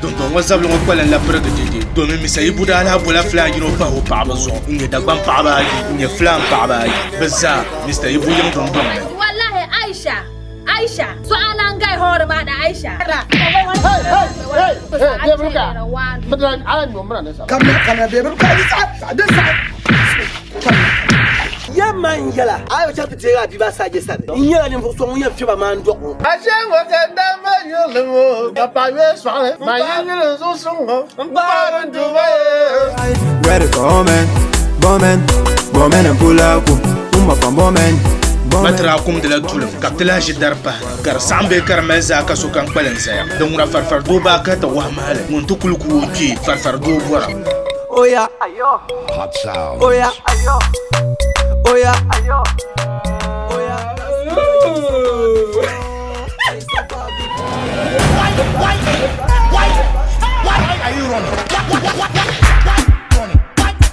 Dundɔŋ ŋɔ zabili ŋɔ kpalim la pirigi dede domin Misa Ibu daa lahi bola Fulaan yino pahi o paɣaba zuɣu n-nyɛ Dagbaŋ paɣaba ayi n-nyɛ Fulaan paɣaba ayi bɛ zaa Mr. Ibu yiŋ dundɔŋ ni. Wallahi Aisha Aisha so a lan gai hɔɔri maa da Aisha. Yɛmma n-yɛla, a yi bi chaŋ ti deegi a bia maa saaje sani, n nyɛla ninvuɣ so ŋun yɛn fiɛb a maa n-dɔɣ o. Ashe ŋɔ ka n daa mali yurili ŋɔ, ka paɣ yoli sɔɣili, maa yi yuli n zuɣusuŋ ŋɔ, m paɣiri n Duuma ye. Ready for woman, woman, woman and pull up, woman for woman. Matira kumdila tulim ka bɛ ti lahi ʒi dari pahi ka di saɣim bee ka di mali zaa ka sokam kpalim zaya. Din ŋuna farifari doo baa kahi ti wahi mahali ŋun ti kuli ku o kpee farifari doo bɔra. Oya, Hot sound. oya, oya,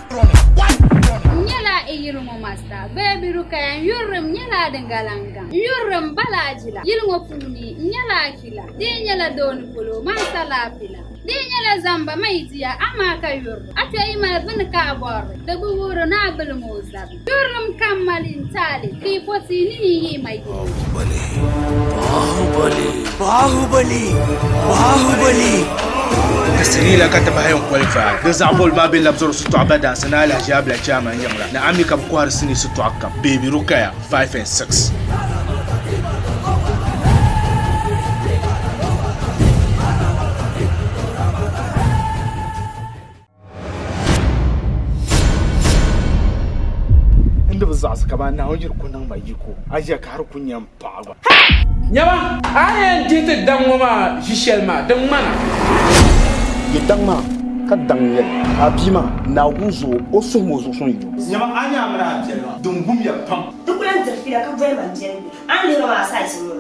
N nyɛla yili ŋɔ masta Baby Rukaya n yurilim nyɛla din galiŋ gaŋ. N yurilim bala jila. Yili ŋɔ puuni n nyɛla akila. Di yi nyɛla dooni polo man sa laapila. Di yi nyɛla zamba ma yi diya amaa ka yurili. A kpe yi mali bini ka a bɔrili di bi wuhiri ni a bilim o zabi. Yurilim kam mali n taali ka yi po tia ni yi yihi ma yili. Baahubali, Baahubali, Baahubali. Ti sinii la ka ti bahi yɛn qualify. Di zaɣ boli maa be Labzɔri sitɔɣu Badansi ni Alhaji Abla Chairman yiŋ la ni Ami ka bɛ kɔhiri sinii sitɔɣu kam, Baby Rukaya, 5 and 6. N di bi zaɣisi kaman Naawuni yiri ku niŋ ma yiko, a ʒiya ka a di ku nya m paɣa gba. Nyama, a ni yɛn dihi ti daŋ ŋɔ maa ʒi shɛli maa, di ŋmana. Yi daŋ maa ka daŋ yɛli, A bia maa, Naawuni zuɣu, o suhim o zuɣusuŋ yi o. Nyama, a nya a mini a biɛli maa, din gumya pam. Di ku lan diri fiila ka boli ma m biɛli bihi. A ni lihiri ma maa size ŋɔ.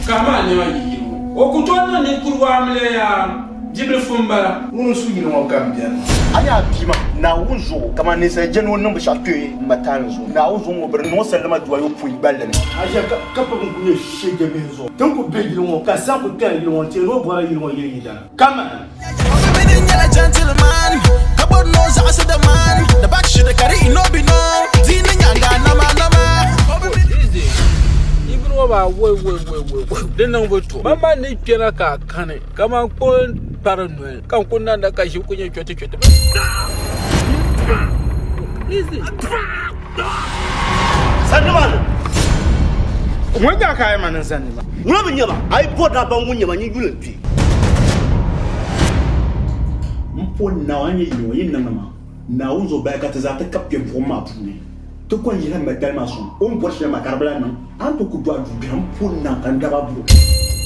Kahi maa nɛma yi yiri ŋɔ, o ku tooi niŋ ninkurigu amiliya yaa bibilifu m-bala. Ŋuni n-su yili ŋɔ ka m biɛri maa? A nya a bia maa, Naawuni zuɣu, kaman ninsal je ni o niŋ binshɛɣu kpe m ma taali zuɣu. Naawuni zuɣu ŋɔ bɛ di niŋ o salima duayopɔin gballi ni. A ʒiya ka pab n-ku nyɛ shɛjabihi zuɣu. Ti ni ku be yili ŋɔ ka saha ku kpɛri yili ŋɔ n-teei ni o bɔrila yili ŋɔ yili yidana. Kaman. Ibn ŋɔ maa woi woi woi woi woi di niŋ bi to man maa ni kpɛna ka a kani kaman kpɔn kpari noli ka n ku nanda ka ʒi ku nyɛ chɔti chɔti Ŋun nya ka a yi ma ni zani ma. Ŋuna bi nya ma, a yi bɔri ni a baŋ ŋun nya ma, nyin yuli n-kpe. M po Naawuni ni nyɛ yili ŋɔ yi niŋdi maa, Naawuni zuɣu bahi ka ti zaa ti kab kpe buɣim maa puuni. Ti kɔŋ yihila m ma dali maa sɔŋ, o ni bɔri shɛli maa ka di bi lahi niŋ. A ni tooi ku dɔɣi duu biɛhi, m po Naawuni ka n daba buri o.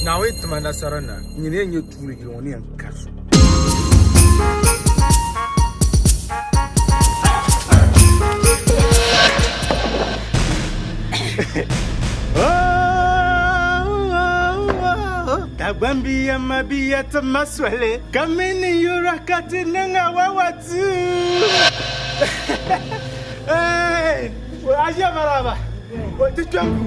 Naawuni ti ma nasara na, nyini yɛn nyɛ tuuli yili ŋɔ ni yɛn kari so. Dagbambiya mabiya ti ma soli ka mini yura ka ti niŋ a wawatu. Hey, a ʒiya maraba, ti kpɛm ku.